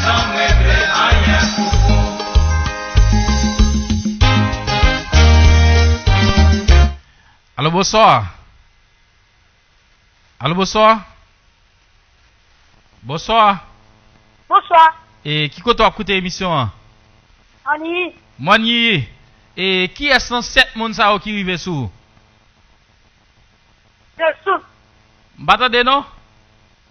janm regle anyen pou ou. Alo, bonswa. Alo, bonswa. Bonswa. Bonswa. E ki kote w ap koute emisyon an? Anyi. Mwen Yiyi. E kiyès nan sèt moun sa yo ki rive sou ou? Nelson. M pa tande non.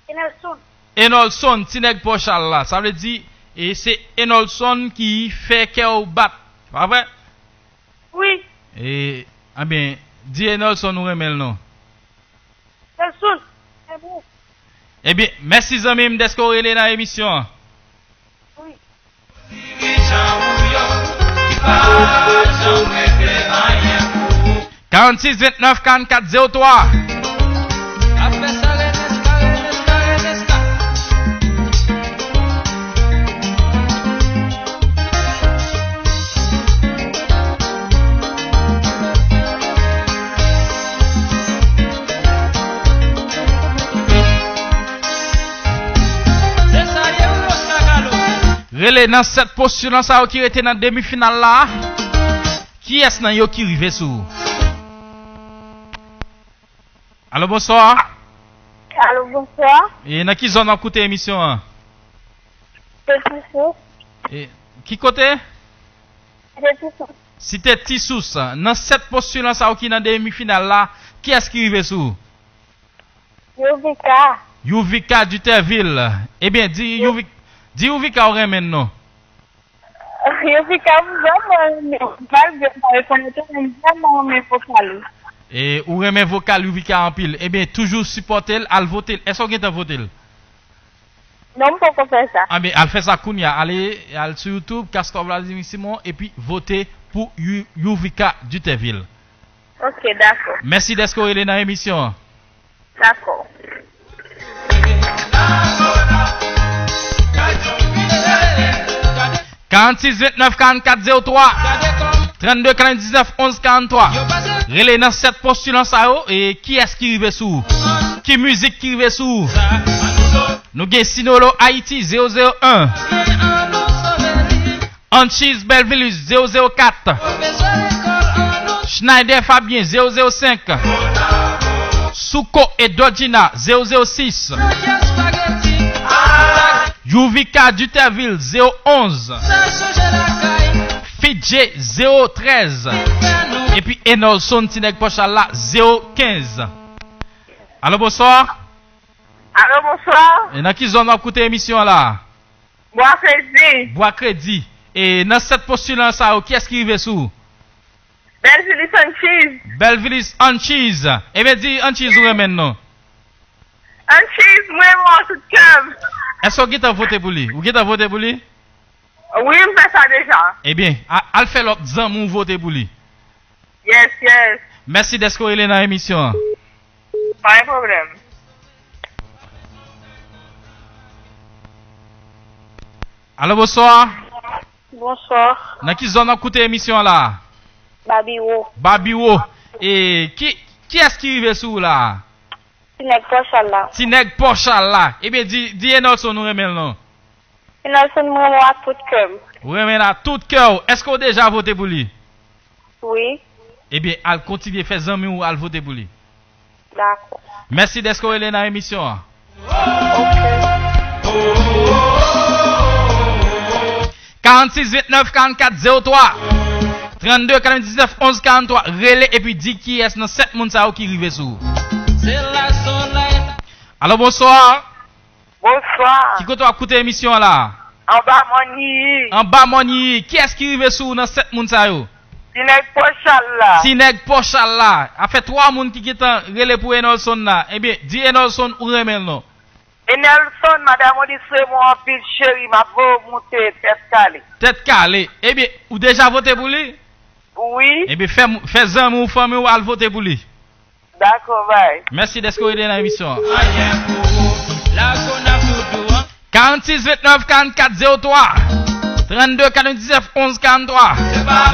Enelson. Enolson, ti nèg Pòchal la. Sa vle di, e se Enolson ki fè kè w bat. Pa vre? Wi. E, anben, di Enolson ou renmen l non. Enelson, renmen w. Ebyen, mèsi zanmi m dèske w rele nan emisyon an. Wi. Karannsis vennèf karannkat zewo twa. Rele nan sèt postilan sa yo ki rete nan demi final la. Kiyès nan yo ki rive sou ou? Alo, bonswa. Alo, bonswa. E nan ki zòn w ap koute emisyon an? Se Tisous. E ki kote? Se Tisous. Site Tisous. Nan sèt postilan sa yo ki nan demi final la, kiyès ki rive sou ou? Youvika. Youvika Duterville. Ebyen, di Youvika, di Youvika ou renmen l non. Youvika m vrèman renmen, malgre m pa rekonèt ou, men m vrèman renmen vokal ou. E ou renmen vokal Youvika anpil. Ebyen, toujou sipòte l, al vote l. Èske w gentan vote l? Non, m poko fè sa. Anben, al fè sa kounye a. Ale, al sou YouTube, Castor Vladimir Simon, epi vote pou You- Youvika Duterville. Ok, dakò. Mèsi dèske w rele nan emisyon an. Dakò. Karannsis ventnèf karannkat zewo twa, trannde katrevendiznèf onz karanntwa. Rele nan sèt postilan sa yo. E kiyès ki rive sou ou? Ki mizik ki rive sou ou? Nou gen Sinolo Ayiti zewo zewo en, Anchiz Belvilus zewo zewo kat, Schneider Fabien zewo zewo senk, Souko e Dodjina zewo zewo sis, Youvika Duterville zewo onz, Fidje zewo trèz, epi Enolson Tinèg Pòchal la zewo kenz. Alo, bonswa. Alo, bonswa. E nan ki zòn w ap koute emisyon an la? Bwa Kredi. Bwa Kredi. E nan sèt postilan sa yo, kiyès ki rive sou ou? Belvilis Anchiz. Belvilis Anchiz. Ebyen, di Anchiz ou renmen l non. Anchiz, mwen renmen w tout kè m. Èske w gentan vote pou li? Ou gentan vote pou li? Wi, m fè sa deja. Ebyen, a- al fè lòt zanmi w vote pou li. Yes, yes. Mèsi dèske w rele nan emisyon an. Pa gen pwoblèm. Alo, bonswa. Bonswa. Nan ki zòn w ap koute emisyon an la? Babiwo. Babiwo. E ki, kiyès ki rive sou ou la? Ti nèg Pòchal la. Ti nèg Pòchal la. Ebyen, di, di Enolson ou renmen l non. Enolson, mwen renmen w ak tout kè m. Ou renmen l ak tout kè w. Èske w deja vote pou li? Wi. Ebyen, al kontinye fè zanmi w al vote pou li. Dakò. Mèsi dèske w rele nan emisyon an. Ok. Karannsis ventnèf karannkat zewo twa, trannde katrevendiznèf onz karanntwa. Rele epi di kiyès nan sèt moun sa yo ki rive sou ou. Alo, bonswa. Bonswa. Ki kote w ap koute emisyon an la? Anba Mòn Yiyi. Anba Mòn Yiyi. Kiyès ki rive sou ou nan sèt moun sa yo? Ti nèg Pòchal la. Ti nèg Pòchal la. A fè twa moun ki gentan rele pou Enolson la. Ebyen, di Enolson ou renmen l non. Enolson, madanm ou di se mwen anpil cheri, m ap voye w moute tèt kale. Tèt kale. Ebyen, ou deja vote pou li? Wi. Ebyen, fè, fè zanmi w, fanmi w al vote pou li. Dakò, bay. Mèsi dèske w rete nan emisyon an. Karannsis ventnèf karannkat zewo twa, trannde katrevendiznèf onz karanntwa.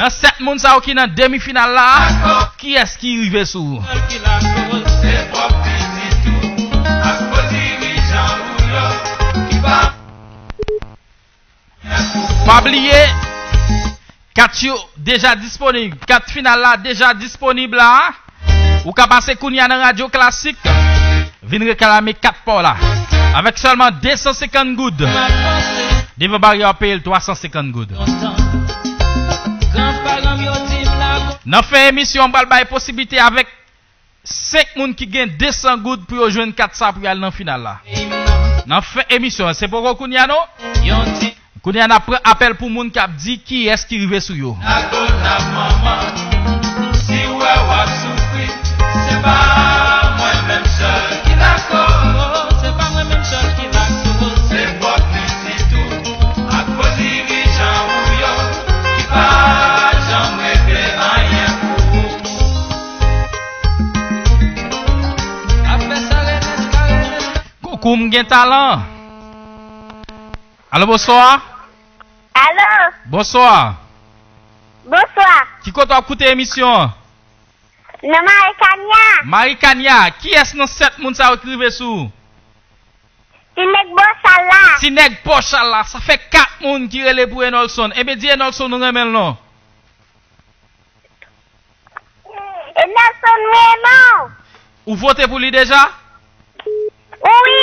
Nan sèt moun sa yo ki nan demi final la, kiyès ki rive sou ou? Pa bliye, kat yo deja disponib. Kat final la deja disponib la. Ou ka pase kounye a nan Radyo Klasik. Vin reklame kat pa w la. Avèk sèlman de san senkant goud. Devan baryè a peye l twa san senkant goud. Nan fen emisyon an, m pral bay posiblite avèk senk moun ki gen de san goud pou yo jwenn kat sa pou y al nan final la. Nan fen emisyon an, se poko kounye a non. Kounye a n ap pran apèl pou moun k ap di kiyès ki rive sou yo. Koukou, m gen talan. Alo, bonswa. Alo. Bonswa. Bonswa. Ki kote w ap koute emisyon an? Nan Marikanya. Marikanya. Kiyès nan sèt moun sa yo ki rive sou ou? Ti nèg bò chal la. Ti nèg bò chal la. Sa fè kat moun ki rele pou Enolson. Ebyen, di Enolson nou renmen l non. Enolson renmen w. Ou vote pou li deja? Wi.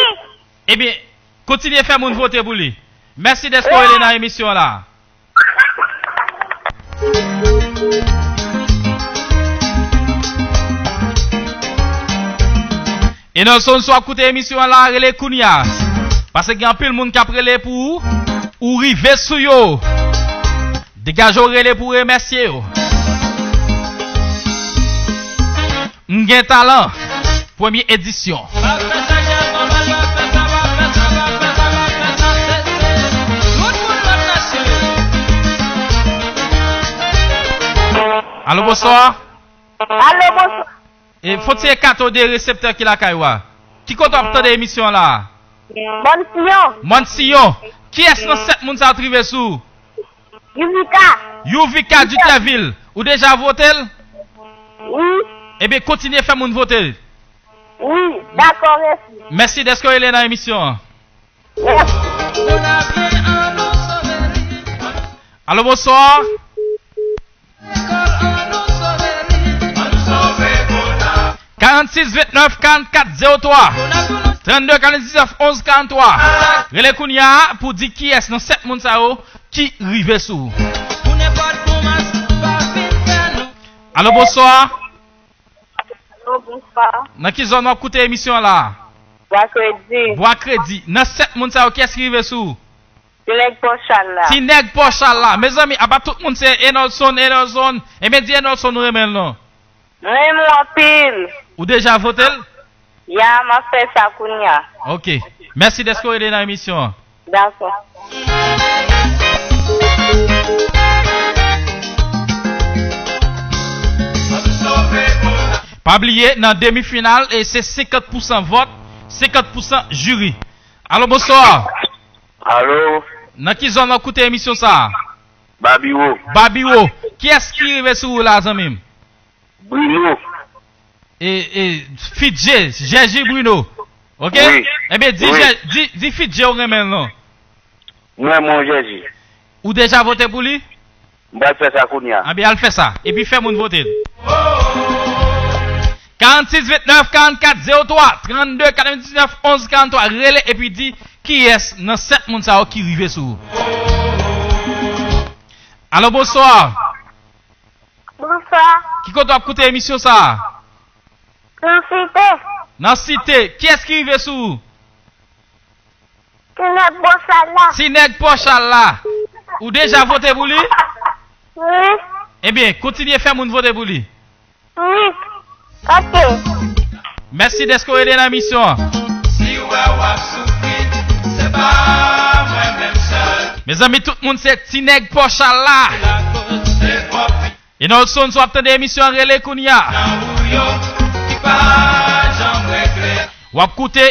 Ebyen, kontinye fè moun vote pou li. Mèsi dèske w rele nan emisyon an la. Enolson, si w ap koute emisyon an la, rele kounya. Paske gen anpil moun k ap rele pou ou, ou rive sou yo. Degaje w rele pou w remèsye yo. M gen talan. Premye edisyon. Alo, bonswa. Alo, bonswa. E, fò ti ekate w de reseptè ki lakay ou a. Ki kote w ap tande emisyon an la? Mòn Siyon. Mòn Siyon. Kiyès nan sèt moun sa yo t rive sou ou? Yuvika. Yuvika Dutèvil. Ou deja vote l? Wi. Ebyen, kontinye fè moun vote. Wi, dakò, mèsi. Mèsi dèske w rele nan emisyon an. Mèsi. Alo, bonswa. Karannsis ventnèf karannkat zewo twa. Trannde karanndiznèf onz karantwa. Rele kounya pou di kiyès nan sèt moun sa yo ki rive sou ou. Alo, bonswa. Alo, bonswa. Nan ki zòn w ap koute emisyon an la? Bwa Kredi. Bwa Kredi. Nan sèt moun sa yo, kiyès ki rive sou ou? Ti nèg Pòchal la. Ti nèg Pòchal la. Mezanmi, apa tout moun se Enolson, Enolson. Ebyen, di Enolson nou renmen l non. Mwen renmen w anpil. Ou deja vote l? Ya, m ap fè sa kounya. Ok. Mèsi dèske w rele nan emisyon an. Dakò. Pa bliye, nan demi final, e se senkant pousan vòt, senkant pousan jiri. Alo, bonswa. Alo. Nan ki zòn w ap koute emisyon sa a? Babiwo. Babiwo. Kiyès ki rive sou ou la, zanmi m? Bruno. E, e, Fidje, Jèji Bruno. Ok? Wi. Ebyen, di, wi, Jè- di, di Fidje ou renmen l non. Mwen, mwen, Jèji. Ou deja vote pou li? M pral fè sa kounya. Anben, al fè sa. Epi fè moun vote l. Karannsis ventnèf karannkat zewo twa, trannde katrevendiznèf onz karantwa. Rele epi di kiyès nan sèt moun sa yo ki rive sou ou. Alo, bonswa. Bonswa. Ki kote w ap koute emisyon sa a? Nan Site. Nan Site. Kiyès ki rive sou ou? Ti nèg Pòchal la. Ti nèg Pòchal la. Ou deja vote pou li? Wi. Ebyen, kontinye fè moun vote pou li. Wi. Ok. Mèsi dèske w rele nan emisyon an. Si w wè w ap soufri, se pa mwen menm sèl. Mezanmi, tout moun se Ti nèg Pòchal la. Se lakoz se pwòp Enolson, si w ap tande emisyon an, rele kounya. Nan ou yo ki pa janm regle. W ap koute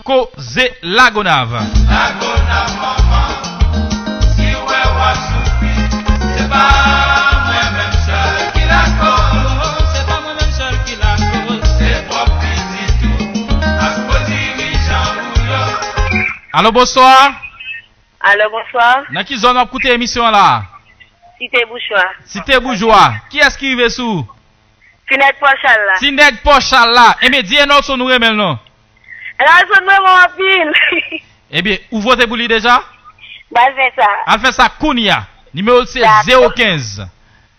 Koze Lagonav. Lagonav manman, si w wè w ap soufri, se pa mwen menm sèl ki lakoz. Se pa mwen menm sèl ki lakoz. Se pwòp pitit ou ak fo dirijan ou yo. Alo, bonswa. Alo, bonswa. Nan ki zòn w ap koute emisyon an la? Site Boujwa. Site Boujwa. Kiyès ki rive sou ou? Ti nèg Pòchal la. Ti nèg Pòchal la. Ebyen, di Enolson nou renmen l non. Enolson renmen w anpil. Ebyen, ou vote pou li deja? M pral fè sa. Al fè sa kounya. Nimewo l se zewo kenz.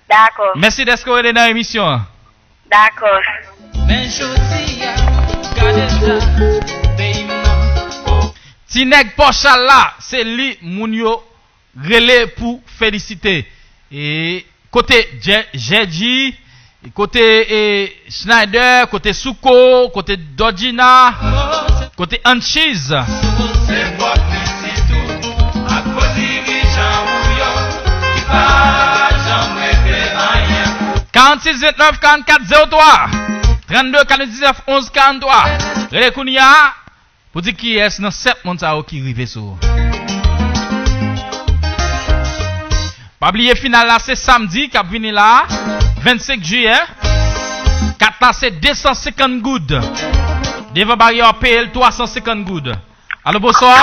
Dakò. Mèsi dèske w rele nan emisyon an. Dakò. Men jodi a, gade sa, peyi m nan. Ti nèg Pòchal la, se li moun yo rele pou felisite. E kote Jè- Jèji, kote, e, Schneider, kote Souko, kote Dodjina, kote Anchiz. Se pwòp pitit ou ak fo dirijan ou yo ki pa janm regle anyen pou. Karannsis ventnèf karannkat zewo twa, trannde katrevendiznèf onz karantwa. Rele kounya pou di kiyès nan sèt moun sa yo ki rive sou ou. Pa bliye final la se samdi k ap vini la, vennsenk jiyè. Kat la se desansenkant goud. Devan baryè w ap peye l twasansenkant goud. Alo, bonswa.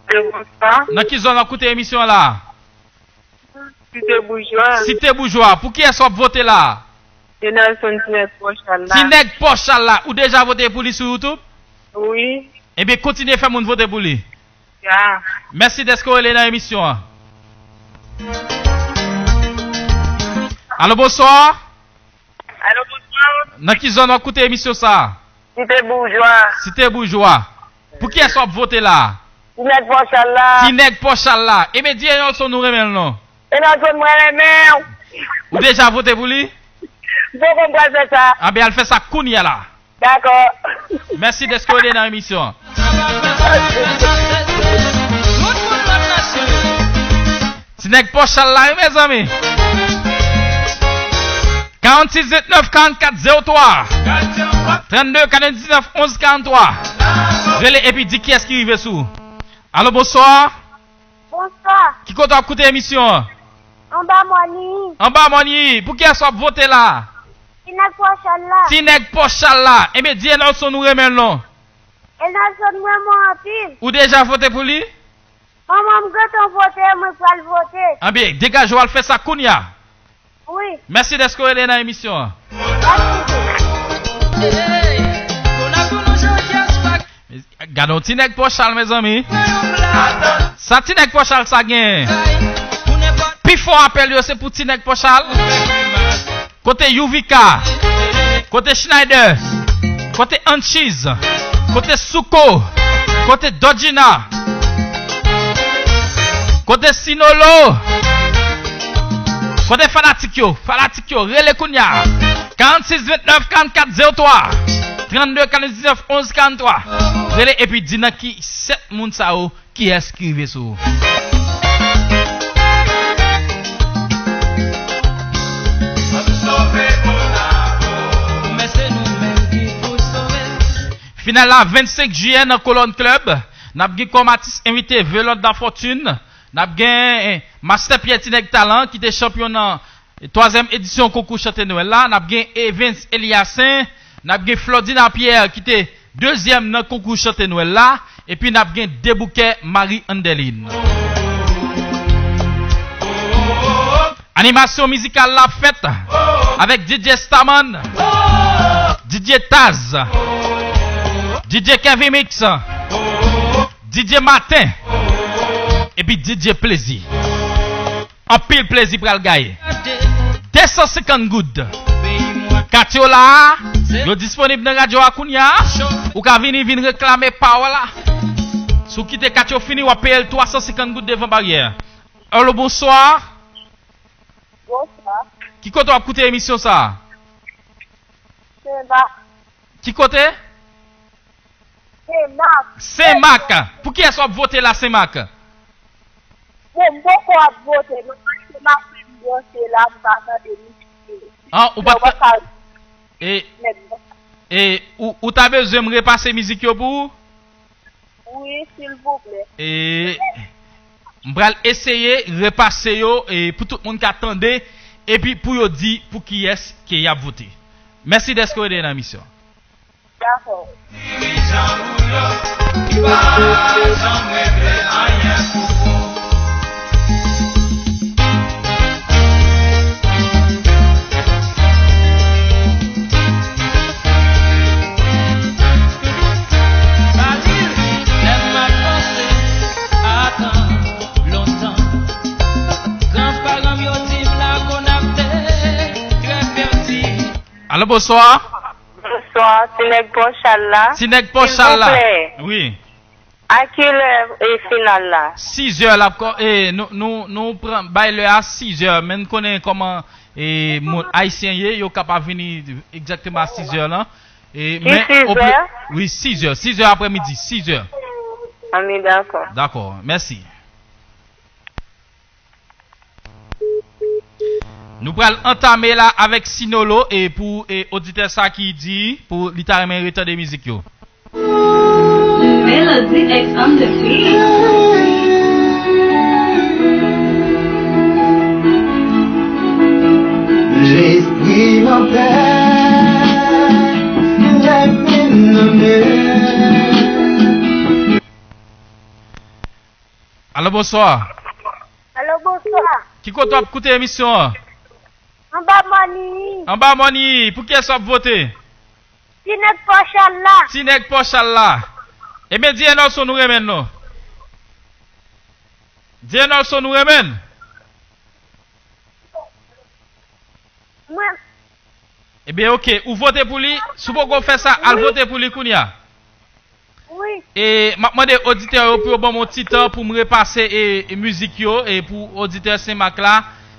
Alo, bonswa. Nan ki zòn w ap koute emisyon an la? Site Boujwa. Site Boujwa. Pou kiyès w ap vote la? Denelson, ti nèg Pòchal la. Ti nèg Pòchal la. Ou deja vote pou li sou YouTube? Wi. Ebyen, kontinye fè moun vote pou li. Ya. Mèsi dèske w rele nan emisyon an. Alo, bonswa. Alo, bonswa. Nan ki zòn w ap koute emisyon sa a? Site Boujwa. Site Boujwa. Pou kiyès w ap vote la? Ti nèg Pòchal la. Ti nèg Pòchal la. Ebyen, di Enelson nou renmen l non. Enelson, mwen renmen w. Ou deja vote pou li? M poko pral fè sa. Anben, al fè sa kounye a la. Dakò. Mèsi dèske w rele nan emisyon an. Ti nèg Pòchal la, wi, mezanmi. Karannsis vennèf karannkat zewo twa. Trannde katrevendiznèf onz karanntwa. Rele epi di kiyès ki rive sou ou. Alo, bonswa. Bonswa. Ki kote w ap koute emisyon an? Anba Mòn. Anba Mòn. Pou kiyès w ap vote la? Ti nèg Pòchal la. Ti nèg Pòchal la. Ebyen, di Enelson nou renmen l non. Enelson, mwen renmen w anpil. Ou deja vote pou li? Manman m gentan vote, mwen pral vote. Anben, degaje w al fè sa kounye a. Wi. Mèsi dèske w rele nan emisyon an. Mèsi. Gade yon ti nèg Pòchal, mezanmi. Sa ti nèg Pòchal sa gen. Pi fò apèl yo se pou ti nèg Pòchal. Kote Youvika? Kote Schneider? Kote Anchiz? Kote Souko? Kote Dodjina? Kote Sinolo? Kote fanatik yo? Fanatik yo, rele kounye a. Karannsis vennèf karannkat zewo twa. Trannde katrevendiznèf onz karanntwa. Rele epi di nan ki sèt moun sa yo kiyès ki rive sou ou. Final la vennsenk jiyè nan Kolòn Club. N ap gen kòm atis envite Velòt Lafortune. N ap gen, eh, Master Pierre Ti Nèg Talan ki te chanpyon nan twazyèm edisyon konkou chante Nwèl la. N ap gen Evens Eliasen. N ap gen Flodina Pierre ki te dezyèm nan konkou chante Nwèl la. Epi n ap gen Deboukè Marie Andeline. Animasyon mizikal la ap fèt avèk D J Staman, D J Taz, D J Kevin Mix, D J Maten, epi D J Plezi. Anpil plezi pral gaye. De san senkant goud. Kat yo la a, yo disponib nan radyo a kounye a. Ou ka vini, vin reklame pa w la. Si w kite kat yo fini, w ap peye l twa san senkant goud devan baryè a. Alo, bonswa. Bonswa. Ki kote w ap koute emisyon sa a? Senmak. Ki kote? Senmak. Senmak. Pou kiyès w ap vote la, Senmak? Bon, m poko ap vote, non, paske m ap fè m branche la, m pa tande mizik yo. Ah, ou pa t... E, e ou, ou ta bezwen m repase mizik yo pou ou? Wi, silvouplè. E m pral eseye repase yo, e pou tout moun ka tande, epi pou yo di pou kiyès ke y ap vote. Mèsi dèske w rete nan emisyon. Dakò. Dirijan nou yo ki pa janm regle anyen pou ou. Alo, bonswa. Bonswa, ti nèg Pòchal la. Ti nèg Pòchal la. Silvouplè. Wi. A kilè e final la? Sizè l ap kò-, e, nou, nou, nou pran bay lè a sizè, men n konnen kòman, e, moun ayisyen ye, yo kapab vini egzakteman a sizè lan. E, men, sizè? Wi, sizè, sizè aprèmidi, sizè. Anben, dakò. Dakò, mèsi. Nou pral antame la avèk Sinolo e pou, e, oditè sa ki di pou li ta renmen retande mizik yo. Melody X on the beat. L'esprit m'appelle, lève mes mains. Bonswa. Alo, bonswa. Ki kote w ap koute emisyon an? Anba Mòni. Anba Mòni, pou kiyès w ap vote? Ti nèg Pòchal la. Ti nèg Pòchal la. Ebyen, di Enolson nou renmen l non. Di Enolson nou renmen l. Mwen. Ebyen, oke, ou vote pou li. Si w poko fè sa, al Wi. vote pou li kounye a. Wi. E m ap mande oditè yo pou yo ban m yon ti tan pou m repase e, e mizik yo, e pou oditè Senmak la,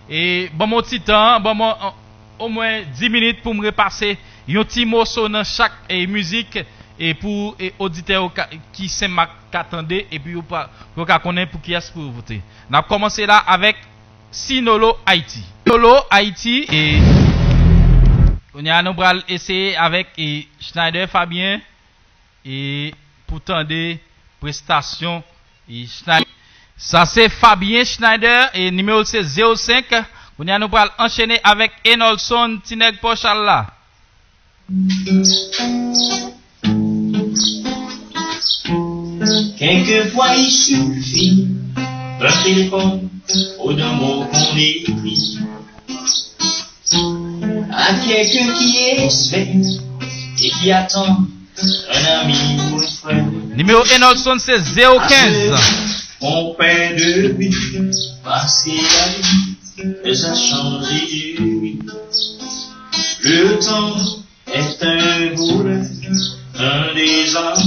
e ban m yon ti tan, ban m yon, omwen dis minit pou m repase yon ti moso nan chak, e, mizik, e pou, e, oditè yo ka, ki Senmak ka tande, epi yo pa, pou yo ka konnen pou kiyès pou yo vote. N ap kòmanse la avèk Sinolo Ayiti. Sinolo Ayiti, e kounye a nou pral eseye avèk, e, Schneider Fabien, e pou tande prestasyon, e Schneider. Sa se Fabien Schneider, e nimewo l se zewo senk. Kounye a nou pral anchene avèk Enolson, ti nèg Pòchal la. Quelquefois il suffit d'un téléphone ou d'un mot qu'on écrit à quelqu'un qui espère et qui attend un ami ou un frère. Nimewo Enolson se zewo kenz. On perd de vue, passer la vie, ça change de vie. Le temps est un voleur, un désordre,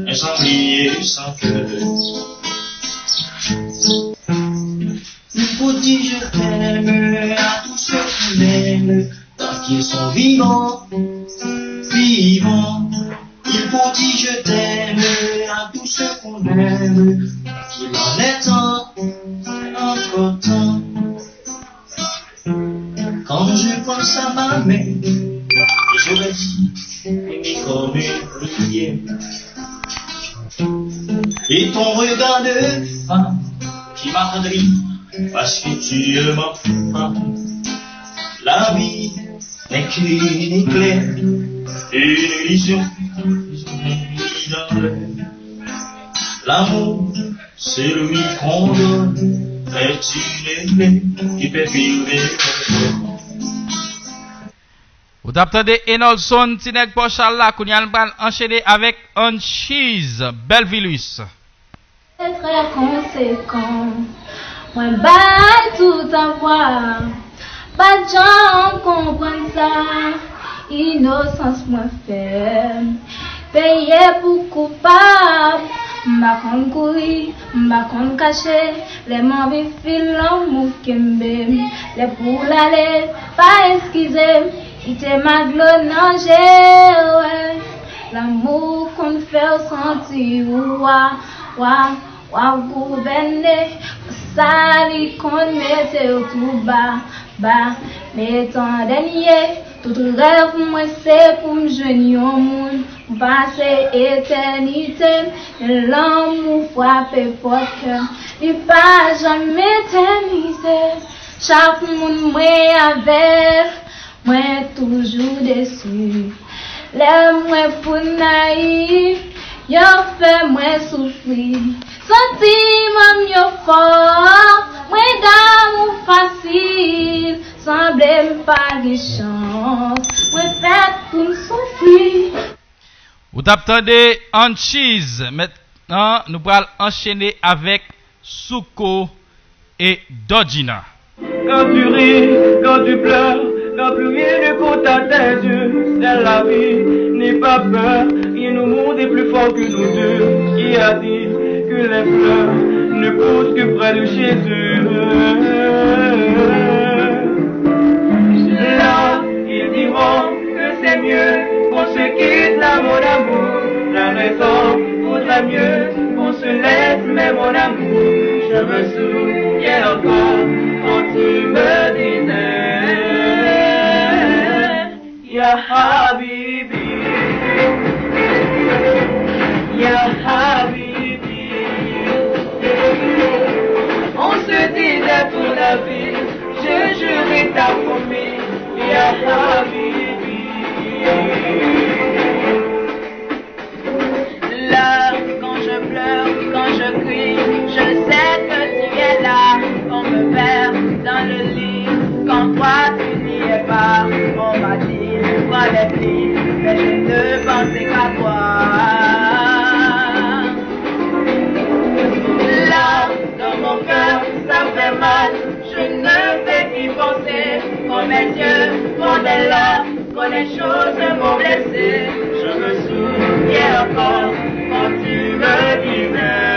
un sanglier sans cœur. Il faut dire je t'aime à tous ceux qu'on aime, tant qu'ils sont vivants, vivants. Il faut dire je t'aime à tous ceux qu'on aime, tant qu'il en est temps, encore temps. Quand je pense à ma mère, j'aurais dit aimer comme une prière. Et ton regard de femme qui m'attendrit parce que tu es ma femme. La vie n'est qu'une éclair, une illusion, une mise en l'air. L'amour, c'est lui qu'on donne, est une épée qui fait vibrer ton corps. Ou t ap tande Enolson, ti nèg Pòchal la, kounye a n pral anchene avèk Anchiz Belvilus. Trè konsekan. Mwen bay tout avwa. Pa t janm konprann sa. Inosans mwen fè m peye pou koupab. M pa konn kouri, m pa konn kache. Lè m anvi fil lanmou kenbe m. Lè pou l ale, pa eskize m. Kite m ak dlo nan je w. Lanmou konn fè w santi ou wa, wa, w ap gouvène. Konsa li konn mete w tou ba, ba. Men tan dènye, tout rèv mwen se pou m jwenn yon moun. M pase etènite m, men lanmou frape pòt kè m. Li pa janm etènize. Chak moun mwen avè l, mwen toujou desi. Lè mwen pou nayif, yo fè mwen soufri. Santiman m yo fò, mwen damou fasil. Sanble m pa gen chans, mwen fèt pou m soufri. Ou t ap tande Anchiz. Mentnan, nou pral anchene avèk Souko e Dodjina. Quand tu ris, quand tu pleures, quand plus rien ne compte à tes yeux, c'est la vie, n'aie pas peur, et le monde est plus fort que nous deux. Qui a dit que les fleurs ne poussent que près de chez eux? Là, ils diront que c'est mieux qu'on se quitte là, mon amour. T'as raison, vaudrait mieux qu'on se laisse, mais mon amour, je me souviens encore quand tu me disais, Ya Habibi, Ya Habibi. On se disait pour la vie, je jurais ta promise, Ya Habibi. Là, quand je pleure, quand je crie, je sais que Père, dans le lit, quand toi tu n'y es pas, on m'a dit, prends les plis, mais je ne pensais qu'à toi. Là, dans mon cœur, ça fait mal, je ne fais qu'y penser, quand mes yeux font des larmes, quand les choses m'ont blessé, je me souviens encore quand tu me disais,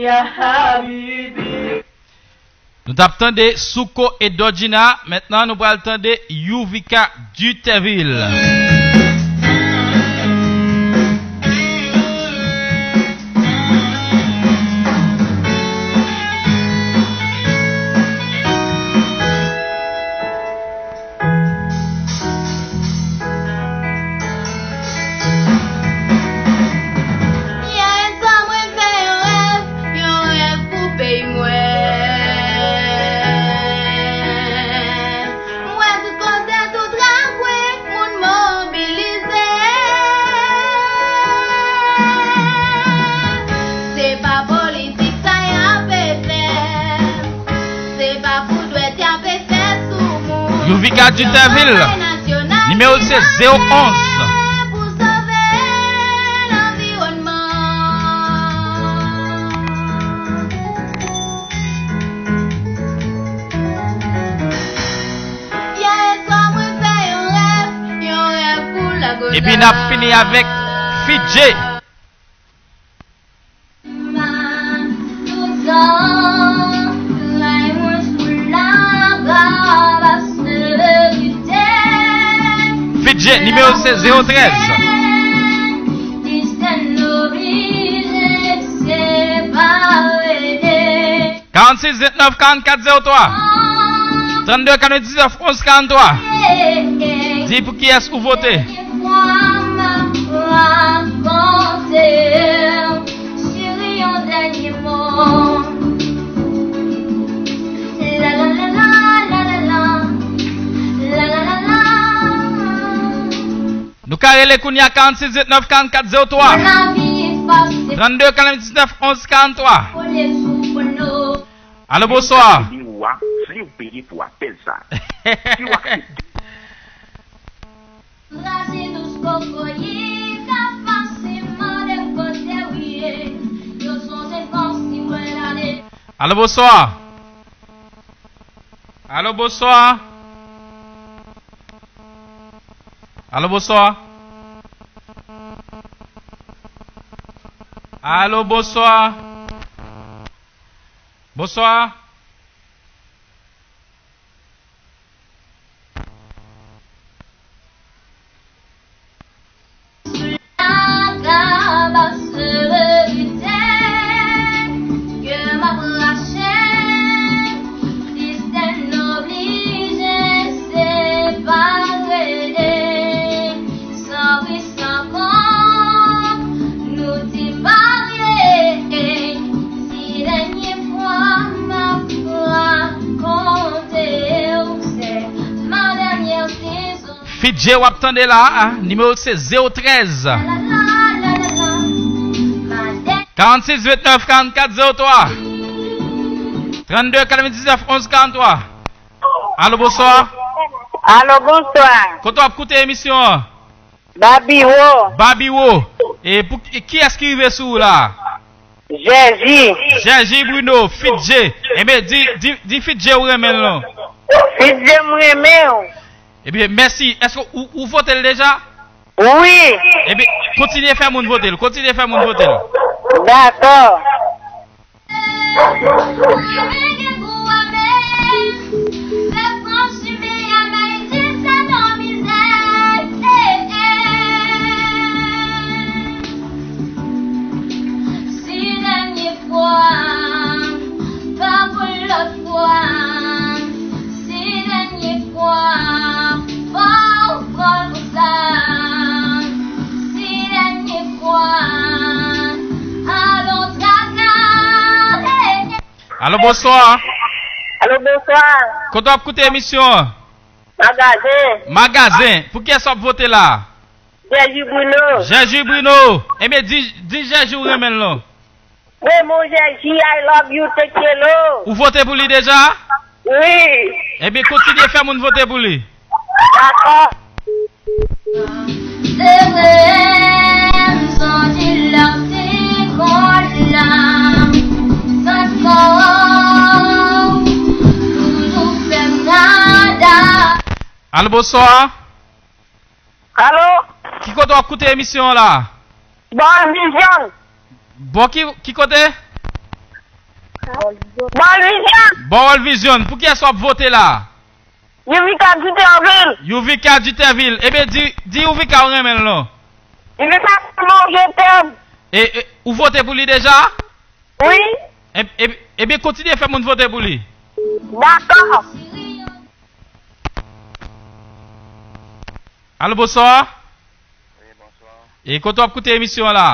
Ya Habibi. Nou t ap tande Souko e Dodjina. Mentnan, nou pral tande Youvika Duterville. Yè swa mwen fè yon rèv, yon rèv pou peyi mwen. M wè tout kote, tout rakwen, moun mobilize. Se pa politik sa y ape fè. Se pa pou dwèt y ape fè sou moun. Youvika Duterville, nimewo l se zewo onz. Pou sove lanviwònman. Yè swa mwen fè yon rèv, yon rèv pou lagola. Epi n ap fini avèk Fidje. Fidje, nimewo se zewo trèz. Karannsis ventnèf karannkat zewo twa. Trannde katrevendiznèf onz karanntwa. Di pou kiyès ou vote. Nou ka rele kounye a karannsis ventnèf karannkat zewo twa. Trannde katrevendiznèf onz karanntwa. Alo, bonswa. Vle w a, vle w peye pou apèl sa. Si w aksepte. Rasin dous kokoye k ap pase, mande m kote w ye. Yo sonje fò si mwen ale. Alo, bonswa. Alo, bonswa. Alo, bonswa. Alo, bonswa. Bonswa. San ri, san kont, nou te marye. Se dènye fwa m ap rakonte w, se ma dènyè sezon. Fidje w ap tande la a, nimewo l se zewo trèz. Karannsis ventnèf karannkat zewo twa. Trannde katrevendiznèf onz karanntwa. Alo, bonswa. Alo, bonswa. Kote w ap koute emisyon an? Babiwo. Babiwo. E pou e kiyès ki rive sou ou la? Jèji. Jèji Bruno, Fidje. Ebyen, di, di, di Fidje ou renmen l non. Fidje m renmen w. Ebyen, mèsi. Èske ou, ou vote l deja? Wi. Ebyen, kontinye fè moun vote l. Kontinye fè moun vote l. Dakò. Se dènye fwa, fò w pran l konsa. Se dènye fwa, alon traka. Alo, bonswa. Alo, bonswa. Kote w ap koute emisyon an? Magazen. Magazen. Pou kiyès w ap vote la? Jèji Bruno. Jèji Bruno. Ebyen, di, di Jèji ou renmen l non. Raymond Jèji, I love you, take care, love. Ou vote pou li deja? Wi. Ebyen, kontinye fè moun vote pou li. Dakò. Se vre, m santi l ap dekonn la. San kò, toujou fè m nada. Alo, bonswa. Alo? Ki kote w ap koute emisyon an la? Bò Vizyon. Bò ki, ki kote? Bò Vizyon. Bò World Vision. Pou kiyès w ap vote la? Youvika Dutherville. Youvika Dutherville. Ebyen, di, di Youvika w renmen l non. Youvika, je t'aime. E, e, ou vote pou li deja? Wi. E, e, ebyen, kontinye fè moun vote pou li. Dakò. Alo, bonswa. Wi, bonswa. E kote w ap koute emisyon an la?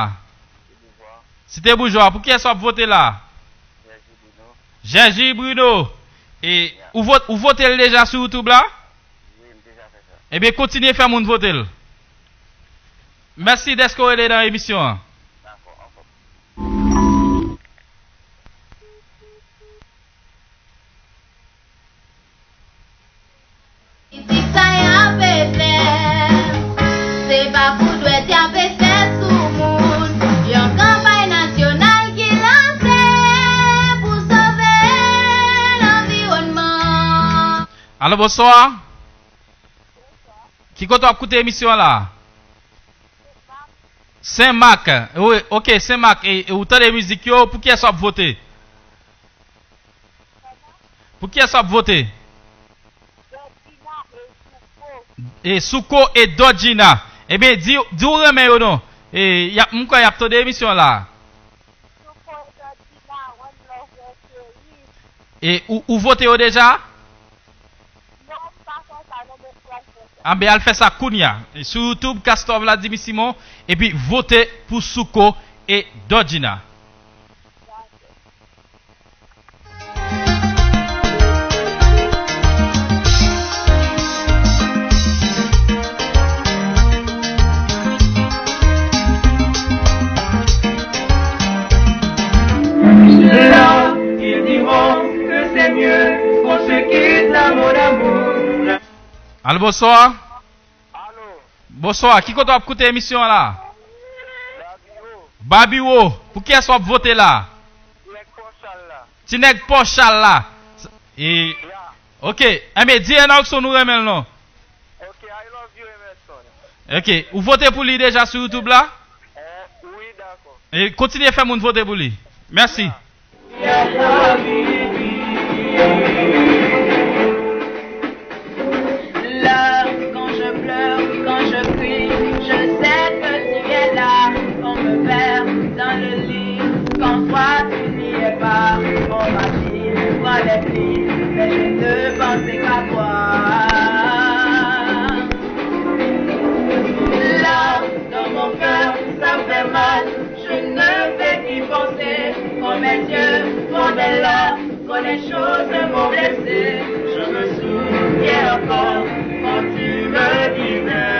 Site Boujwa. Site Boujwa. Pou kiyès w ap vote la? Jèji Bruno. Jèji Bruno. E ou vot-, ou vote l deja sou YouTube la? Wi, m deja fè sa. Ebyen, kontinye fè moun vote l. Mèsi dèske w rele nan emisyon an. Dakò, anfòm. Kritik sa y ap fè, se pa pou dwèt y ap fè sou moun. Yon kanpay nasyonal ki lanse pou sove lanviwònman. Alo, bonswa. Ki kote w ap koute emisyon an la? Senmak. Wi, ok, Senmak. E, e ou tande mizik yo, pou kiyès w ap vote? Pou kiyès w ap vote? E Souko e Dodjina. Ebyen, di, di w renmen yo non. E, y ap, m kwè y ap tande emisyon an la. E ou, ou vote yo deja? Anben, al fè sa kounya. Sou YouTube, Castor Vladimir Simon, epi vote pou Souko e Dodjina. Là, ils diront que c'est mieux qu'on se quitte, l'amour d'amour. Alo, bonswa. Alo. Bonswa, ki kote w ap koute emisyon an la? Babiro. Babiro, pou kiyès w ap vote la? Ti nèg Pòchal la. Ti nèg Pòchal la. E, ya. Ok, enben, di Enockson ou renmen l non. Ok, I love you, Emerson. Ok, ou vote pou li deja sou YouTube la? Eh, wi, dakò. E kontinye fè moun vote pou li. Mèsi. Ya. Là, quand je pleure, quand je crie, je sais que tu es là. On me perd dans le lit, quand toi tu n'y es pas. Mon mari me prend les plis, mais je ne pense qu'à toi. Là, dans mon cœur, ça fait mal. Je ne fais qu'y penser, quand mes yeux font des larmes, quand les choses m'ont blessé. Je me souviens encore quand tu me disais,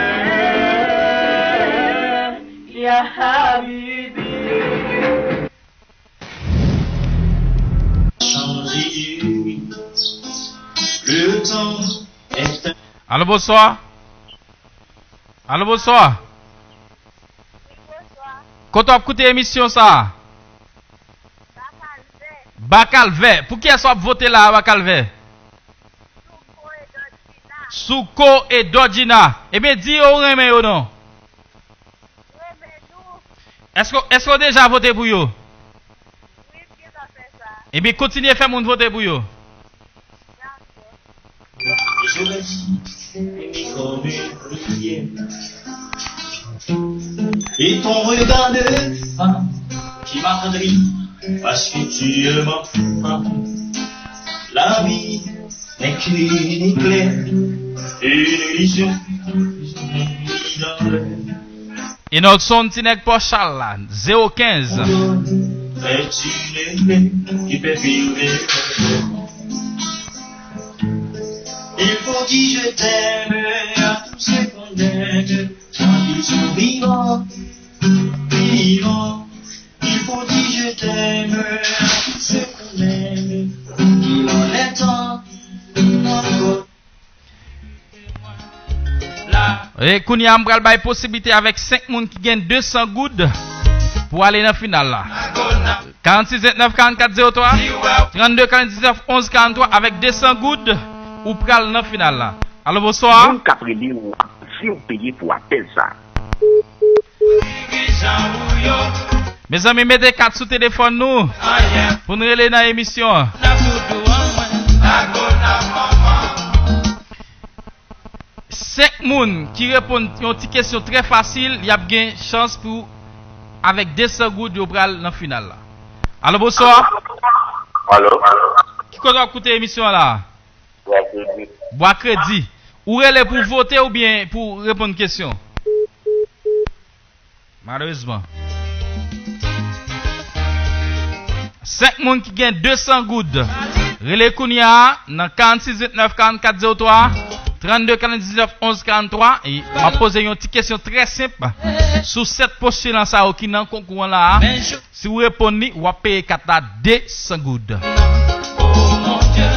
Ya Habibi. Changé, oui. Le temps est un... Alo, bonswa. Alo, bonswa. Wi, bonswa. Kote w ap koute emisyon sa a? Bakalvè. Bakalvè. Pou kiyès w ap vote la a, Bakalvè? Souko e Dodjina. Souko e Dodjina. Ebyen, di yo w renmen yo non. Renmen nou. Èske, èske w deja vote pou yo? Wi, m gentan fè sa. Ebyen, kontinye fè moun vote pou yo. Dakò. J'aurais dû t'aimer comme une prière. Et ton regard de femme qui m'attendrit, parce que tu es ma femme. La vie n'est qu'une éclair, une illusion, une nuit dans le... Enockson, ti nèg Pòchal la, zewo kenz. C'est une éclair qui fait vibrer. Il faut dire je t'aime à tous ceux qu'on aime, tant qu'ils sont vivants, vivants. Il faut dire je E kounye a, m pral bay posiblite avèk senk moun ki gen de san goud pou ale nan final la. Karannsis vennèf karannkat zewo twa, trannde karanndiznèf onz karantwa, avèk de san goud, ou pral nan final la. Alo, bonswa. Moun k ap rele w ap di w peye pou apèl sa. Mezanmi, mete kat sou telefòn nou pou n rele nan emisyon an. Senk moun ki reponn yon ti kesyon trè fasil, y ap gen chans pou, avèk de san goud, yo pral nan final la. Alo, bonswa. Alo. Ki kote w ap koute emisyon an la? Bwa Kredi. Bwa Kredi. Ou rele pou vote oubyen pou reponn kesyon? Malerezman. Senk moun ki gen de san goud. Rele kounye a nan karannsis vennèf karannkat zewo twa, trannde karanndiznèf onz karantwa. E m ap poze yon ti kesyon trè senp sou sèt postilan sa yo ki nan konkou an la a. Si w reponn li, w ap peye kat la de san goud. Oh mon Dieu,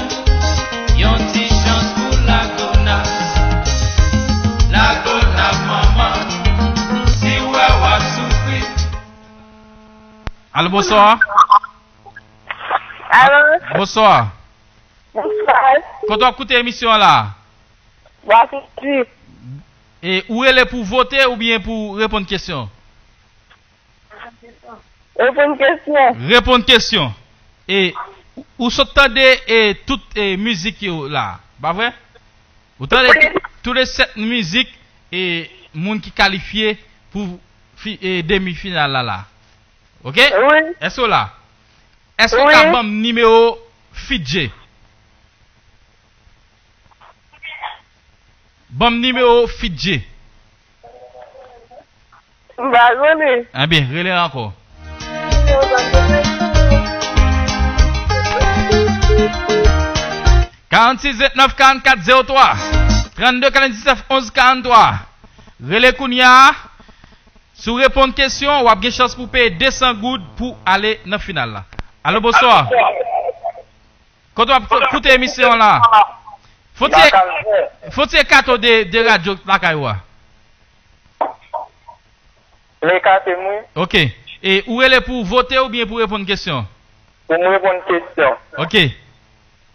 yon ti chans pou Lagonav. Lagonav, manman, si w wè w ap soufri. Alo, bonswa. Alo. Bonswa. Bonswa. Kote w ap koute emisyon an la? Bwa Kredi. E ou rele pou vote oubyen pou reponn kesyon? Reponn kesyon. Reponn kesyon. E ou, ou sot tande, e, tout, e, mizik yo la, pa vre? Ou tande tou, tou le sèt mizik, e, moun ki kalifye pou fi-, e, demi final la la. Oke? Wi. Èske w la? Èske w ka ban m nimewo Fidje? Ban m nimewo Fidje. M pa konnen. Enben, rele ankò. Karannsis vennèf karannkat zewo twa, trannde karanndiznèf onz karantwa. Rele kounye a. Si w reponn kesyon, w ap gen chans pou peye de san goud pou ale nan final la. Alo, bonswa. Kote w ap koute emisyon an la? Fon ti, fon ti ekate w de, de radyo lakay ou a. M ekate m, wi. Oke. E ou rele pou vote oubyen pou reponn kesyon? Pou m reponn kesyon. Oke.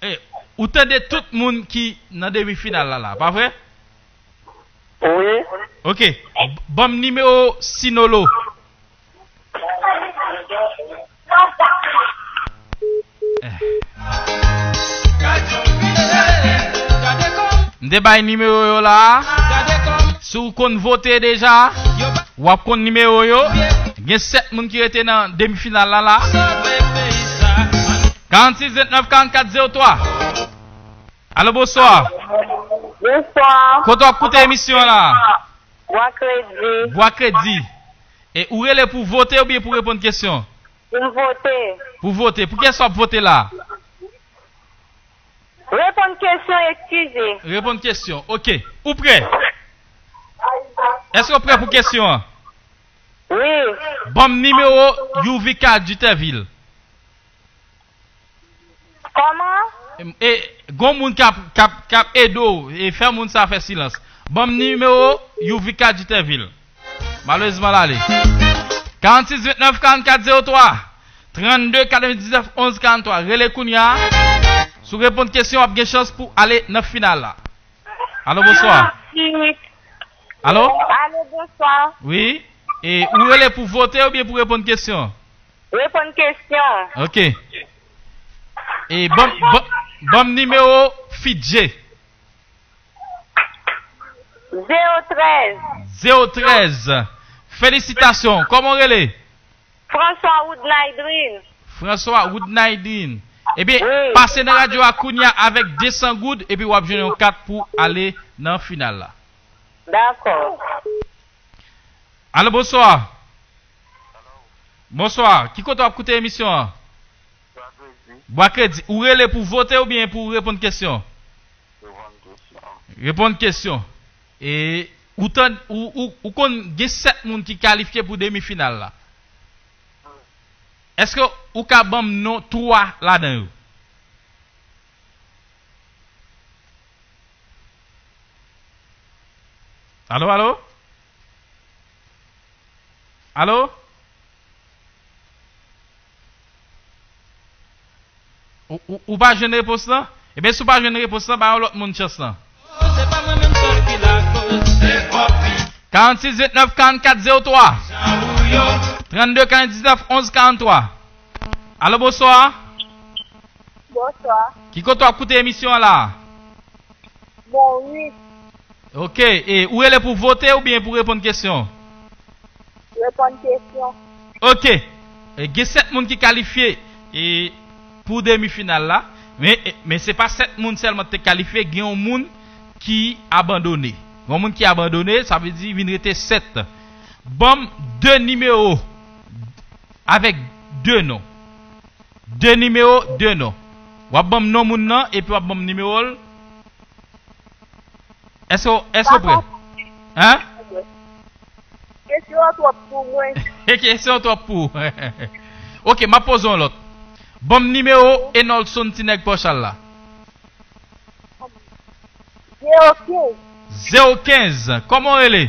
E ou tande tout moun ki nan demi final la la, pa vre? Wi. Oke. Ban m nimewo Sinolo. Eh. M te bay nimewo yo la. Si w konn vote deja, w ap konn nimewo yo. Gen sèt moun ki rete nan demi final la la. Karannsis vennèf karannkat zewo twa. Alo, bonswa. Bonswa. Kote w ap koute emisyon la? Bwa Kredi. Bwa Kredi. E ou rele pou vote oubyen pou reponn kesyon? Pou m vote. Pou vote. Pou kiyès w ap vote la? Reponn kesyon, eskize. Reponn kesyon. Oke. Ou prè? Èske w prè pou kesyon an? Wi. Ban m nimewo Youvika Dutèvil. Kòman? E, gon moun k ap, k ap, k ap ede w, e fè moun sa fè silans. Ban m nimewo Youvika Dutèvil. Malerezman, l ale. Karannsis vennèf karannkat zewo twa, trannde katrevendiznèf onz karantwa. Rele kounye a. Si w reponn kesyon, w ap gen chans pou ale nan final la. Alo, bonswa. Alo? Alo, bonswa. Wi. E ou rele pou vote oubyen pou reponn kesyon? Reponn kesyon. Oke. E ban, ban, ban m nimewo Fidje. Zewo trèz. Zewo trèz. Felisitasyon. Kòman w rele? François Woodnaidrin. François Woodnaidrin. Ebyen, wi, pase nan radyo a kounye a avèk de san goud, epi w ap jwenn yon kat pou ale nan final la. Dakò. Alo, bonswa. Bonswa. Ki kote w ap koute emisyon an? Bwa Kredi. Ou rele pou vote oubyen pou reponn kesyon? Reponn kesyon. Reponn kesyon. E ou tann, ou, ou, ou konn gen sèt moun ki kalifye pou demi final la. Èske ou ka ban m non twa ladan yo? Alo, alo? Alo? Ou, ou, ou pa jwenn repons lan? Ebyen, si w pa jwenn repons lan, ba yon lòt moun chans lan. Se pa mwen menm sèl ki lakoz. Se pòp li. Karannsis ventnèf karannkat zewo twa. Jan ou yo. Trannde karanndiznèf onz karanntwa. Alo, bonswa. Bonswa. Ki kote w ap koute emisyon an la? Bon, wi. Ok, e ou rele pou vote oubyen pou reponn kesyon? Reponn kesyon. Ok. E, gen sèt moun ki kalifye, e, pou demi final la. Men, e, men se pa sèt moun sèlman ki te kalifye, gen yon moun ki abandone. Yon moun ki abandone, sa vle di vin rete sèt. Ban m de nimewo avèk de non. De nimewo, de non. W ap ban m non moun nan, epi w ap ban m nimewo l. Èske, èske w prè? Hein? Kesyon an twòp pou mwen. Kesyon an twòp pou ou. Ok, m ap poze yon lòt. Ban m nimewo Enolson ti nèg Pòchal la. Zewo kenz. Zewo kenz. Kòman w rele?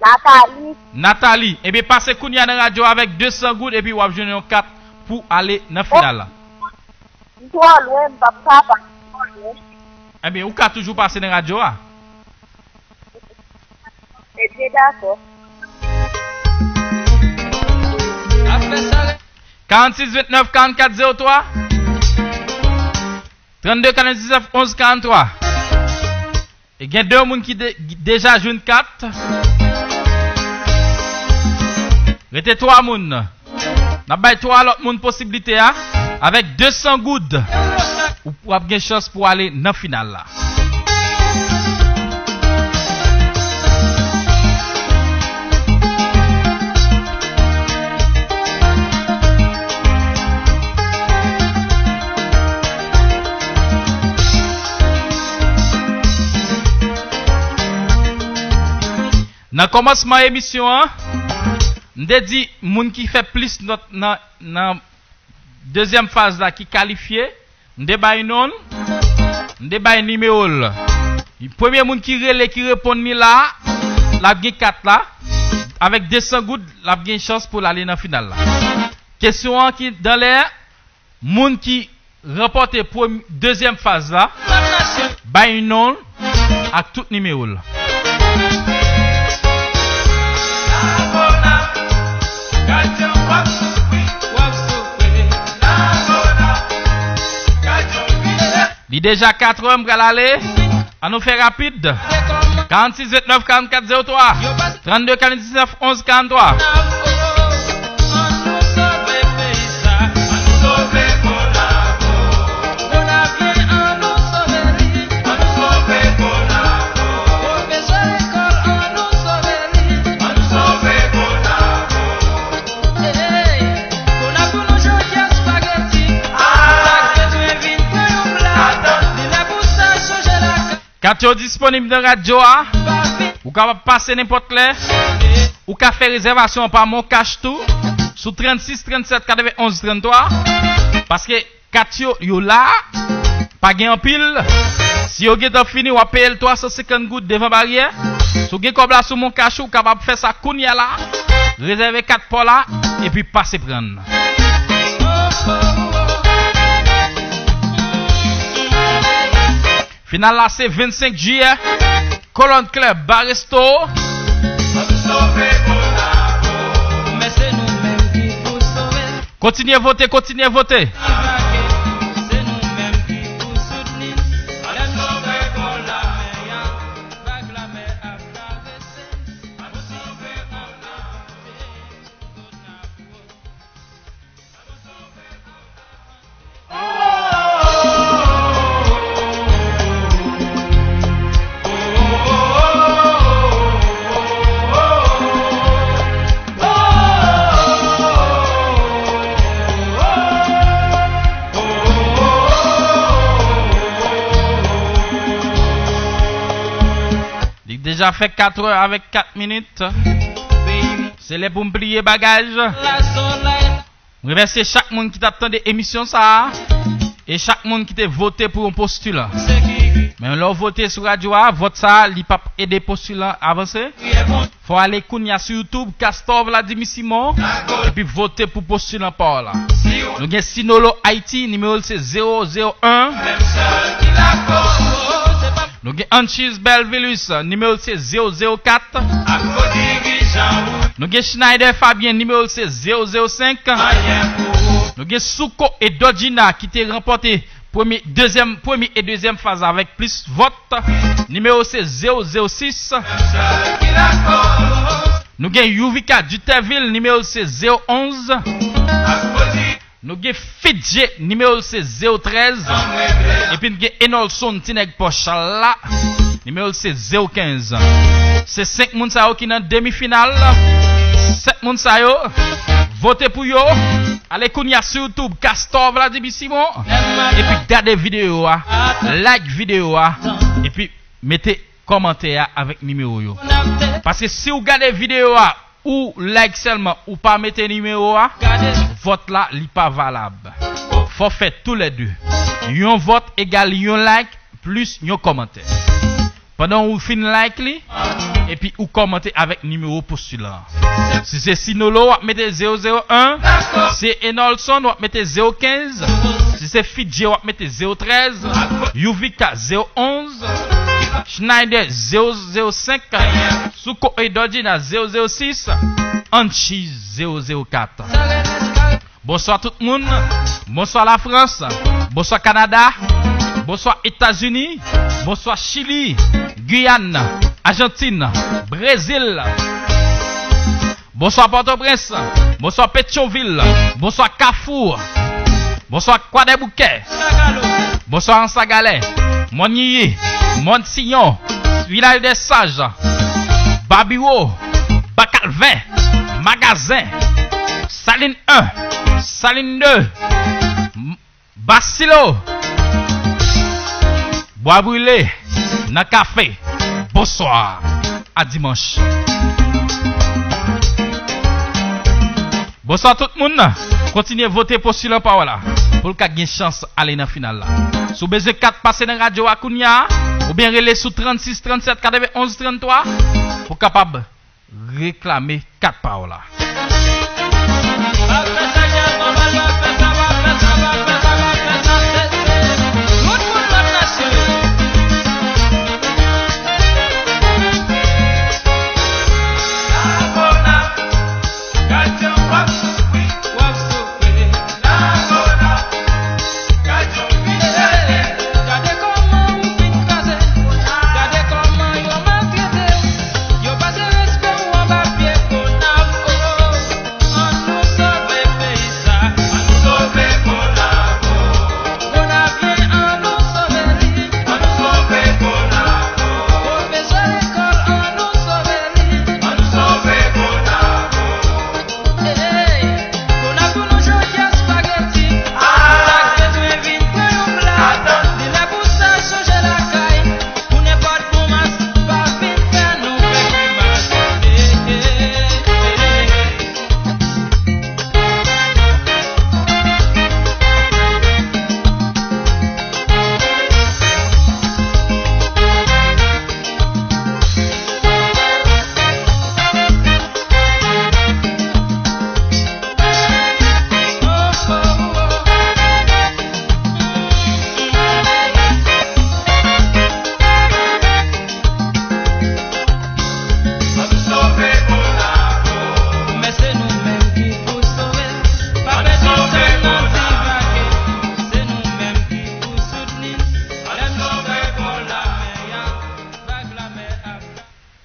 Nathalie. Nathalie. Ebyen, pase kounye a nan radyo avèk de san goud epi w ap jwenn yon kat pou ale nan final la. M twò lwen, m p ap ka pase twò lwen. Ebyen, ou ka toujou pase nan radyo a. Ebyen, dakò. Karannsis ventnèf karannkat zewo twa. Trannde karanndiznèf onz karanntwa. E gen de moun ki de, deja jwenn kat. Rete twa moun. N ap bay twa lòt moun posiblite a. Avèk de san goud, ou, w ap gen chans pou ale nan final la. Nan kòmansman emisyon an, m te di moun ki fè plis nòt nan, nan dezyèm faz la ki kalifye, m te bay non l, m te bay nimewo l. Premye moun ki rele, ki reponn li la, l ap gen kat la. Avèk de san goud, l ap gen chans pou l ale nan final la. Kesyon an ki dan lè, moun ki ranpòte premye, dezyèm faz la, bay non l ak tout nimewo l. Li deja katrè, m pral ale. Ann nou fè rapid. Karannsis ventnèf karannkat zewo twa. Trannde karanndiznèf onz karanntwa. Kat yo disponib nan radyo a. Ou kapab pase nenpòt lè. Ou ka fè rezèvasyon an pa Moncash tou. Sou trannsis trannsèt katrevenonz tranntwa. Paske kat yo, yo la. Pa gen anpil. Si yo gentan fini, w ap peye l twa san senkant goud devan baryè. Si w gen kòb la sou Moncash ou, ou kapab fè sa kounye a la. Rezève kat pa w la, epi pase pran. Final la se vennsenk jiyè. Colon Club, Bar Resto. Kontinye vote, kontinye vote. Li deja fè katrè avèk kat minit. Se lè pou m pliye bagaj. M remèsye chak moun ki t ap tande emisyon sa a e chak moun ki te vote pou yon postilan. Men lè w vote sou radyo a, vòt sa a, li p ap ede postilan avanse. Fò w ale kounye a sou YouTube, Castor Vladimir Simon, epi vote pou postilan pa w la. Nou gen Sinolo Ayiti, nimewo l se zewo zewo en. Nou gen Anchis Belvilus, nimewo l se zewo zewo kat. Nou gen Schneider Fabien, nimewo l se zewo zewo senk. Nou gen Souko e Dodjina ki te ranpòte premye, dezyèm, premye e dezyèm faz avèk plis vòt. Nimewo se zewo zewo sis. Nou gen Youvika Duterville, nimewo l se zewo onz. Nou gen Fidje, nimewo l se zewo trèz. Epi n gen Enolson, ti nèg pòch la, nimewo l se zewo kenz. Se senk moun sa yo ki nan demi final. Sèt moun sa yo, vote pou yo. Ale kounye a sou YouTube, Castor Vladimir Simon. Epi gade videyo a, like videyo a, epi mete kòmantè a avèk nimewo yo. Paske si w gade videyo a, ou like sèlman, ou pa mete nimewo a, vòt la, li pa valab. Fò fè toulède. Yon vòt egal yon like plis yon kòmantè. Pandan ou fin like li, epi ou kòmante avèk nimewo postilan an. Si se Sinolo, w ap mete zewo zewo en. Si se Enolson, w ap mete zewo kenz. Si se Fidje, w ap mete zewo trèz. Youvika, zewo onz. Schneider, zewo zewo senk. Souko e Dodjina, zewo zewo sis. Anchis, zewo zewo kat. Bonswa tout moun. Bonswa Lafrans. Bonswa Kanada. Bonswa Etazini. Bonswa Chili. Giyàn. Ajantin. Brezil. Bonswa Pòtoprens. Bonswa Petyonvil. Bonswa Kafou. Bonswa Kwadèboukè. Bonswa Ansagalè. Mòn Yiyi. Mòn Siyon. Vilaj dè Saj. Babiwo. Bakalven. Magazen. Salin en, Salin de, M-, Basilo, Bwa Brile, nan kafe. Bonswa. A dimanch. Bonswa tout moun. Kontinye vote postilan pa w la pou l ka gen chans ale nan final la. Si w bezwen kat, pase nan radyo a kounye a, oubyen rele sou trannsis trannsèt katrevenonz tranntwa pou w kapab reklame kat pa w la.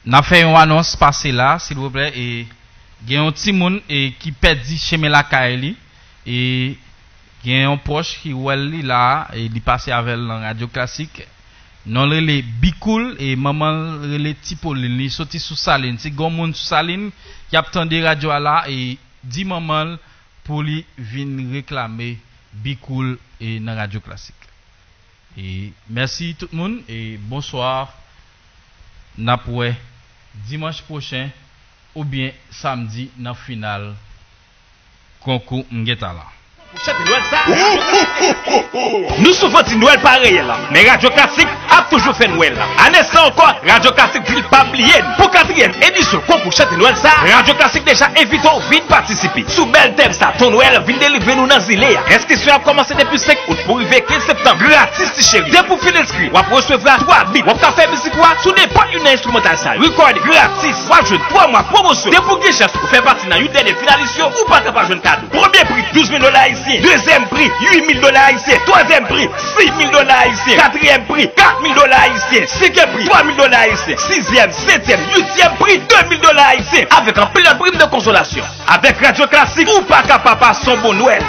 N ap fè yon anons pase la, silvouplè, e gen yon timoun, e, ki pèdi chemen lakay li, e gen yon pwòch ki wè l li la, e li pase avè l nan Radyo Klasik. Non l rele Bicool, e manman l rele Tipoline. Li soti sou Salin. Si gen yon moun sou Salin ki ap tande radyo a la, e di manman l pou li vin reklame Bicool, e nan Radyo Klasik. E mèsi tout moun, e bonswa. N ap wè dimanch pwochen oubyen samdi nan final Konkou m gentan la. Nou souvan di Nwèl pa reyèl, men Radyo Klasik ap toujou fè Nwèl. Ane sa ankò, Radyo Klasik di l p ap bliye n. Pou katriyèm edisyon konkou chante Nwèl sa, Radyo Klasik deja envite w vin patisipe. Sou bèl tèm sa, Ton Nwèl vin delivre nou nan zile a. Enskrisyon ap kòmanse depi senk out pou rive kenz septanm, gratis ti cheri. Depi w fin enskri, w ap resevwa twa bit. W ap ka fè mizik ou a sou nenpòt youn nan enstrimantal sa yo. Record gratis. W ap jwenn twa mwa pwomosyon. Depi w gen chans ou fè pati nan youn dènye finalis yo, ou pa ka pa jwenn kado. Premye pri, douz mil dola ayisyen. Dezyèm pri, uit mil dola ayisyen. Twazyèm pri, sis mil dola ayisyen. Katriyèm pri, kat mil dola ayisyen. Senkyèm pri, twa mil dola ayisyen. Sizyèm, setyèm, uityèm pri, de mil dola ayisyen. Avèk anpil lòt prim de konsolasyon. Avèk Radyo Klasik, ou pa ka pa pase yon bon Nwèl.